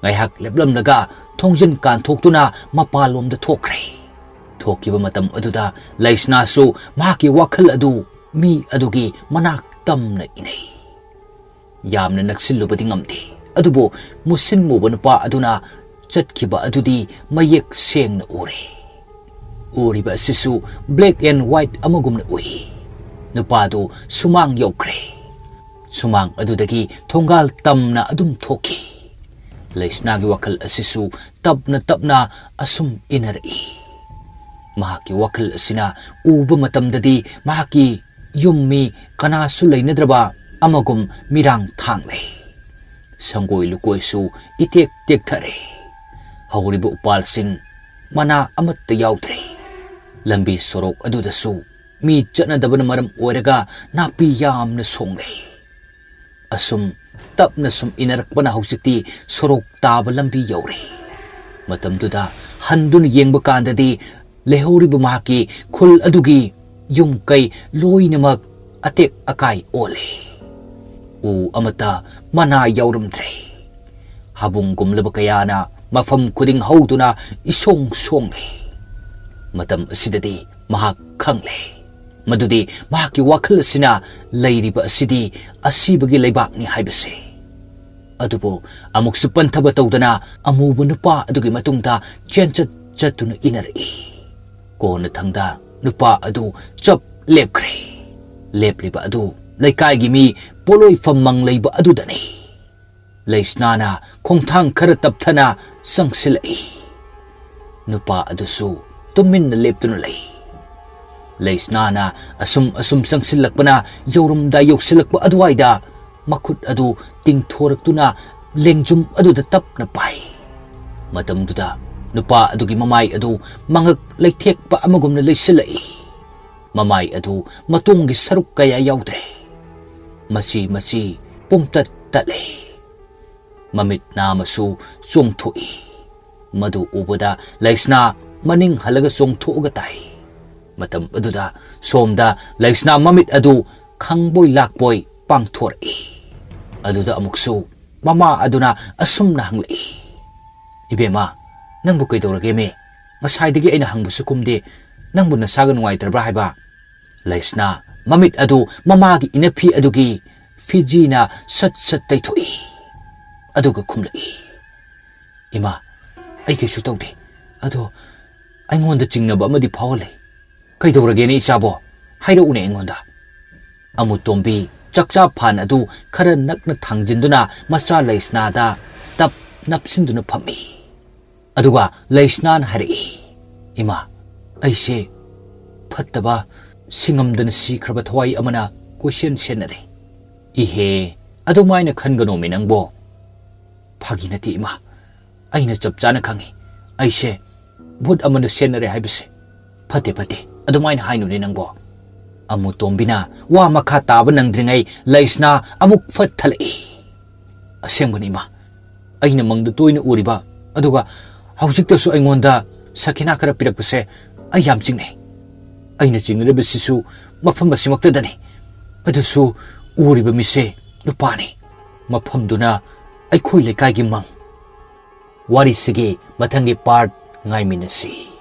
ꯉꯥꯏꯍꯥꯛ ꯂꯦꯞꯂꯝꯂꯒ ꯊꯣꯡꯖꯤꯟ ꯀꯥꯟꯊꯣꯛꯇꯨꯅ ꯃꯄꯥꯟꯂꯣꯝꯗ ꯊꯣꯛꯈ꯭ꯔꯦ꯫ ꯊꯣꯛꯈꯤꯕ ꯃꯇꯝ ꯑꯗꯨꯗ ꯂꯩꯁꯅꯥꯁꯨ ꯃꯍꯥꯛꯀꯤ ꯋꯥꯈꯜ ꯑꯗꯨ ꯃꯤ ꯑꯗꯨꯒꯤ ꯃꯅꯥꯛ ꯇꯝꯅ ꯏꯅꯩ꯫ ꯌꯥꯝꯅ ꯅꯛꯁꯤꯜꯂꯨꯕꯗꯤ ꯉꯝꯗꯦ, ꯑꯗꯨꯕꯨ ꯃꯨꯁꯤꯟ ꯃꯨꯕ ꯅꯨꯄꯥ ꯑꯗꯨꯅ ꯆꯠꯈꯤꯕ ꯑꯗꯨꯗꯤ ꯃꯌꯦꯛ ꯁꯦꯡꯅ ꯎꯔꯦ꯫ ꯎꯔꯤꯕ ꯑꯁꯤꯁꯨ black and white ꯑꯃꯒꯨꯝꯅ ꯎꯏ꯫ ꯅꯨꯄꯥꯗꯨ ꯁꯨꯃꯥꯡ ꯌꯧꯈ꯭ꯔꯦ꯫ ꯁꯨꯃꯥꯡ ꯑꯗꯨꯗꯒꯤ ꯊꯣꯡꯒꯥꯜ ꯇꯝꯅ ꯑꯗꯨꯝ ꯊꯣꯛꯈꯤ꯫ ꯂꯩꯁꯅꯥꯒꯤ ꯋꯥꯈꯜ ꯑꯁꯤꯁꯨ ꯇꯞꯅ ꯇꯞꯅ ꯑꯁꯨꯝ ꯏꯟꯅꯔꯛꯏ꯫ ꯃꯍꯥꯛꯀꯤ ꯋꯥꯈꯜ ꯑꯁꯤꯅ ꯎꯕ ꯃꯇꯝꯗꯗꯤ ꯃꯍꯥꯛꯀꯤ ꯌꯨꯝ ꯃꯤ ꯀꯅꯥꯁꯨ ꯂꯩꯅꯗ꯭ꯔꯕ ꯑꯃꯒꯨꯝ ꯃꯤꯔꯥꯡ ꯊꯥꯡꯂꯦ꯫ ꯁꯪꯒꯣꯏ ꯂꯨꯀꯣꯏꯁꯨ ꯏꯇꯦꯛ ꯇꯦꯛꯊꯔꯦ꯫ ꯍꯧꯔꯤꯕ ꯎꯄꯥꯜꯁꯤꯡ ꯃꯅꯥ ꯑꯃꯠꯇ ꯌꯥꯎꯗ꯭ꯔꯦ꯫ ꯂꯝꯕꯤ ꯁꯣꯔꯣꯛ ꯑꯗꯨꯗꯁꯨ ꯃꯤ ꯆꯠꯅꯗꯕꯅ ꯃꯔꯝ ꯑꯣꯏꯔꯒ ꯅꯥꯄꯤ ꯌꯥꯝꯅ ꯁꯣꯡꯂꯦ꯫ ꯑꯁꯨꯝ ꯇꯞꯅ ꯁꯨꯝ ꯏꯟꯅꯔꯛꯄꯅ ꯍꯧꯖꯤꯛꯇꯤ ꯁꯣꯔꯣꯛ ꯇꯥꯕ ꯂꯝꯕꯤ ꯌꯧꯔꯦ꯫ ꯃꯇꯝꯗꯨꯗ ꯍꯟꯗꯨꯅ ꯌꯦꯡꯕ ꯀꯥꯟꯗꯗꯤ ꯂꯩꯍꯧꯔꯤꯕ ꯃꯍꯥꯛꯀꯤ ꯈꯨꯜ ꯑꯗꯨꯒꯤ ꯌꯨꯝ ꯀꯩ ꯂꯣꯏꯅꯃꯛ ꯑꯇꯦꯛ ꯑꯀꯥꯏ ꯑꯣꯜꯂꯦ꯫ ꯎ ꯑꯃꯠꯇ ꯃꯅꯥ ꯌꯥꯎꯔꯝꯗ꯭ꯔꯦ꯫ ꯍꯥꯕꯨꯡꯒꯨꯝꯂꯕ ꯀꯌꯥꯅ ꯃꯐꯝ ꯈꯨꯗꯤꯡ ꯍꯧꯗꯨꯅ ꯏꯁꯣꯡ ꯁꯣꯡꯂꯦ꯫ ꯃꯇꯝ ꯑꯁꯤꯗꯗꯤ ꯃꯍꯥꯛ ꯈꯪꯂꯦ ꯃꯗꯨꯗꯤ ꯃꯍꯥꯛꯀꯤ ꯋꯥꯈꯜ ꯑꯁꯤꯅ ꯂꯩꯔꯤꯕ ꯑꯁꯤꯗꯤ ꯑꯁꯤꯕꯒꯤ ꯂꯩꯕꯥꯛꯅꯤ ꯍꯥꯏꯕꯁꯦ꯫ ꯑꯗꯨꯕꯨ ꯑꯃꯨꯛꯁꯨ ꯄꯟꯊꯕ ꯇꯧꯗꯅ ꯑꯃꯨꯕ ꯅꯨꯄꯥ ꯑꯗꯨꯒꯤ ꯃꯇꯨꯡꯗ ꯆꯦꯟꯆꯠ ꯆꯠꯇꯨꯅ ꯏꯟꯅꯔꯛꯏ꯫ ꯀꯣꯟꯅꯊꯪꯗ ꯅꯨꯄꯥ ꯑꯗꯨ ꯆꯞ ꯂꯦꯞꯈ꯭ꯔꯦ꯫ ꯂꯦꯞꯂꯤꯕ ꯑꯗꯨ ꯂꯩꯀꯥꯏꯒꯤ ꯃꯤ ꯄꯣꯠꯂꯣꯏꯐꯝ ꯃꯪ ꯂꯩꯕ ꯑꯗꯨꯗꯅꯤ꯫ ꯂꯩꯁꯅꯥꯅ ꯈꯣꯡꯊꯥꯡ ꯈꯔ ꯇꯞꯊꯅ ꯆꯪꯁꯤꯜꯂꯛꯏ꯫ ꯅꯨꯄꯥ ꯑꯗꯨꯁꯨ ꯇꯨꯃꯤꯟꯅ ꯂꯦꯞꯇꯨꯅ ꯂꯩ꯫ ꯂꯩꯁꯅꯥꯅ ꯑꯁꯨꯝ ꯑꯁꯨꯝ ꯆꯪꯁꯤꯜꯂꯛꯄꯅ ꯌꯧꯔꯝꯗꯥꯏ ꯌꯧꯁꯤꯜꯂꯛꯄ ꯑꯗꯨꯋꯥꯏꯗ ꯃꯈꯨꯠ ꯑꯗꯨ ꯇꯤꯡꯊꯣꯔꯛꯇꯨꯅ ꯂꯦꯡꯖꯨꯝ ꯑꯗꯨꯗ ꯇꯞꯅ ꯄꯥꯏ꯫ ꯃꯇꯝꯗꯨꯗ ꯅꯨꯄꯥ ꯑꯗꯨꯒꯤ ꯃꯃꯥꯏ ꯑꯗꯨ ꯃꯉꯛ ꯂꯩꯊꯦꯛꯄ ꯑꯃꯒꯨꯝꯅ ꯂꯩꯁꯤꯜꯂꯛꯏ꯫ ꯃꯃꯥꯏ ꯑꯗꯨ ꯃꯇꯣꯡꯒꯤ ꯁꯔꯨꯛ ꯀꯌꯥ ꯌꯥꯎꯗ꯭ꯔꯦ꯫ ꯃꯆꯤ ꯃꯆꯤ ꯄꯨꯝꯇꯠ ꯇꯠꯂꯦ꯫ ꯃꯃꯤꯠ ꯅꯥꯃꯁꯨ ꯆꯣꯡꯊꯣꯛꯏ꯫ ꯃꯗꯨ ꯎꯕꯗ ꯂꯩꯁꯅꯥ ꯃꯅꯤꯡ ꯍꯜꯂꯒ ꯆꯣꯡꯊꯣꯛꯑꯒ ꯇꯥꯏ꯫ ꯃꯇꯝ ꯑꯗꯨꯗ ꯁꯣꯝꯗ ꯂꯩꯁꯅꯥ ꯃꯃꯤꯠ ꯑꯗꯨ ꯈꯪꯕꯣꯏ ꯂꯥꯛꯄꯣꯏ ꯄꯥꯡꯊꯣꯔꯛꯏ꯫ ꯑꯗꯨꯗ ꯑꯃꯨꯛꯁꯨ ꯃꯃꯥ ꯑꯗꯨꯅ ꯑꯁꯨꯝꯅ ꯍꯪꯂꯛꯏ, "ꯏꯕꯦꯝꯃ, ꯅꯪꯕꯨ ꯀꯩꯗꯧꯔꯒꯦꯃꯤ? ꯉꯁꯥꯏꯗꯒꯤ ꯑꯩꯅ ꯍꯪꯕꯁꯨ ꯈꯨꯝꯗꯦ꯫ ꯅꯪꯕꯨ ꯅꯁꯥꯒ ꯅꯨꯡꯉꯥꯏꯇ꯭ꯔꯕ꯭ꯔꯥ ꯍꯥꯏꯕ?" ꯂꯩꯁꯅꯥ ꯃꯃꯤꯠ ꯑꯗꯨ ꯃꯃꯥꯒꯤ ꯏꯅꯐꯤ ꯑꯗꯨꯒꯤ ꯐꯤꯖꯤꯅ ꯁꯠ ꯁꯠ ꯇꯩꯊꯣꯛꯏ꯫ ꯑꯗꯨꯒ ꯈꯨꯝꯂꯛꯏ, "ꯏꯃꯥ, ꯑꯩ ꯀꯩꯁꯨ ꯇꯧꯗꯦ꯫ ꯑꯗꯣ ꯑꯩꯉꯣꯟꯗ ꯆꯤꯡꯅꯕ ꯑꯃꯗꯤ ꯐꯥꯎꯍꯜꯂꯦ꯫ ꯀꯩꯗꯧꯔꯒꯦꯅꯦ ꯏꯆꯥꯕꯣ? ꯍꯥꯏꯔꯛꯎꯅꯦ ꯑꯩꯉꯣꯟꯗ꯫" ꯑꯃꯨꯇꯣꯝꯕꯤ ꯆꯥꯛꯆꯥ ꯐꯥꯟ ꯑꯗꯨ ꯈꯔ ꯅꯛꯅ ꯊꯥꯡꯖꯤꯟꯗꯨꯅ ꯃꯆꯥ ꯂꯩꯁꯅꯥꯗ ꯇꯞ ꯅꯞꯁꯤꯟꯗꯨꯅ ꯐꯝꯃꯤ꯫ ꯑꯗꯨꯒ ꯂꯩꯁꯅꯥꯅ ꯍꯥꯏꯔꯛꯏ, "ꯏꯃꯥ, ꯑꯩꯁꯦ ꯐꯠꯇꯕ, ꯁꯤꯡꯉꯝꯗꯅ ꯁꯤꯈ꯭ꯔꯕ ꯊꯋꯥꯏ ꯑꯃꯅ ꯀꯣꯏꯁꯦꯟ ꯁꯦꯟꯅꯔꯦ꯫" "ꯏꯍꯦ, ꯑꯗꯨꯃꯥꯏꯅ ꯈꯟꯒꯅꯣꯃꯤ ꯅꯪꯕꯣ꯫ ꯐꯥꯒꯤ ꯅꯠꯇꯦ ꯏꯃꯥ, ꯑꯩꯅ ꯆꯞ ꯆꯥꯅ ꯈꯪꯉꯤ꯫ ꯑꯩꯁꯦ ꯚꯨꯠ ꯑꯃꯅ ꯁꯦꯟꯅꯔꯦ ꯍꯥꯏꯕꯁꯦ꯫ ꯐꯠꯇꯦ, ꯐꯠꯇꯦ, ꯑꯗꯨꯃꯥꯏꯅ ꯍꯥꯏꯅꯨꯅꯦ ꯅꯪꯕꯣ꯫" ꯑꯃꯨꯇꯣꯝꯕꯤꯅ ꯋꯥ ꯃꯈꯥ ꯇꯥꯕ ꯅꯪꯗ꯭ꯔꯤꯉꯩ ꯂꯩꯁꯅꯥ ꯑꯃꯨꯛ ꯐꯠ ꯊꯠꯂꯛꯏ꯫ "ꯑꯁꯦꯡꯕꯅꯤ ꯏꯃꯥ, ꯑꯩꯅ ꯃꯪꯗ ꯇꯣꯏꯅ ꯎꯔꯤꯕ, ꯑꯗꯨꯒ ꯍꯧꯖꯤꯛꯇꯁꯨ ꯑꯩꯉꯣꯟꯗ ꯁꯈꯤꯅꯥ ꯈꯔ ꯄꯤꯔꯛꯄꯁꯦ ꯑꯩ ꯌꯥꯝ ꯆꯤꯡꯅꯩ꯫ ꯑꯩꯅ ꯆꯤꯡꯅꯔꯤꯕꯁꯤꯁꯨ ꯃꯐꯝ ꯑꯁꯤꯃꯛꯇꯗꯅꯤ꯫ ꯑꯗꯨꯁꯨ ꯎꯔꯤꯕ ꯃꯤꯁꯦ ꯅꯨꯄꯥꯅꯤ꯫ ꯃꯐꯝꯗꯨꯅ ꯑꯩꯈꯣꯏ ꯂꯩꯀꯥꯏꯒꯤ ꯃꯪ꯫" ꯋꯥꯔꯤꯁꯤꯒꯤ ꯃꯊꯪꯒꯤ part ꯉꯥꯏꯃꯤꯟꯅꯁꯤ꯫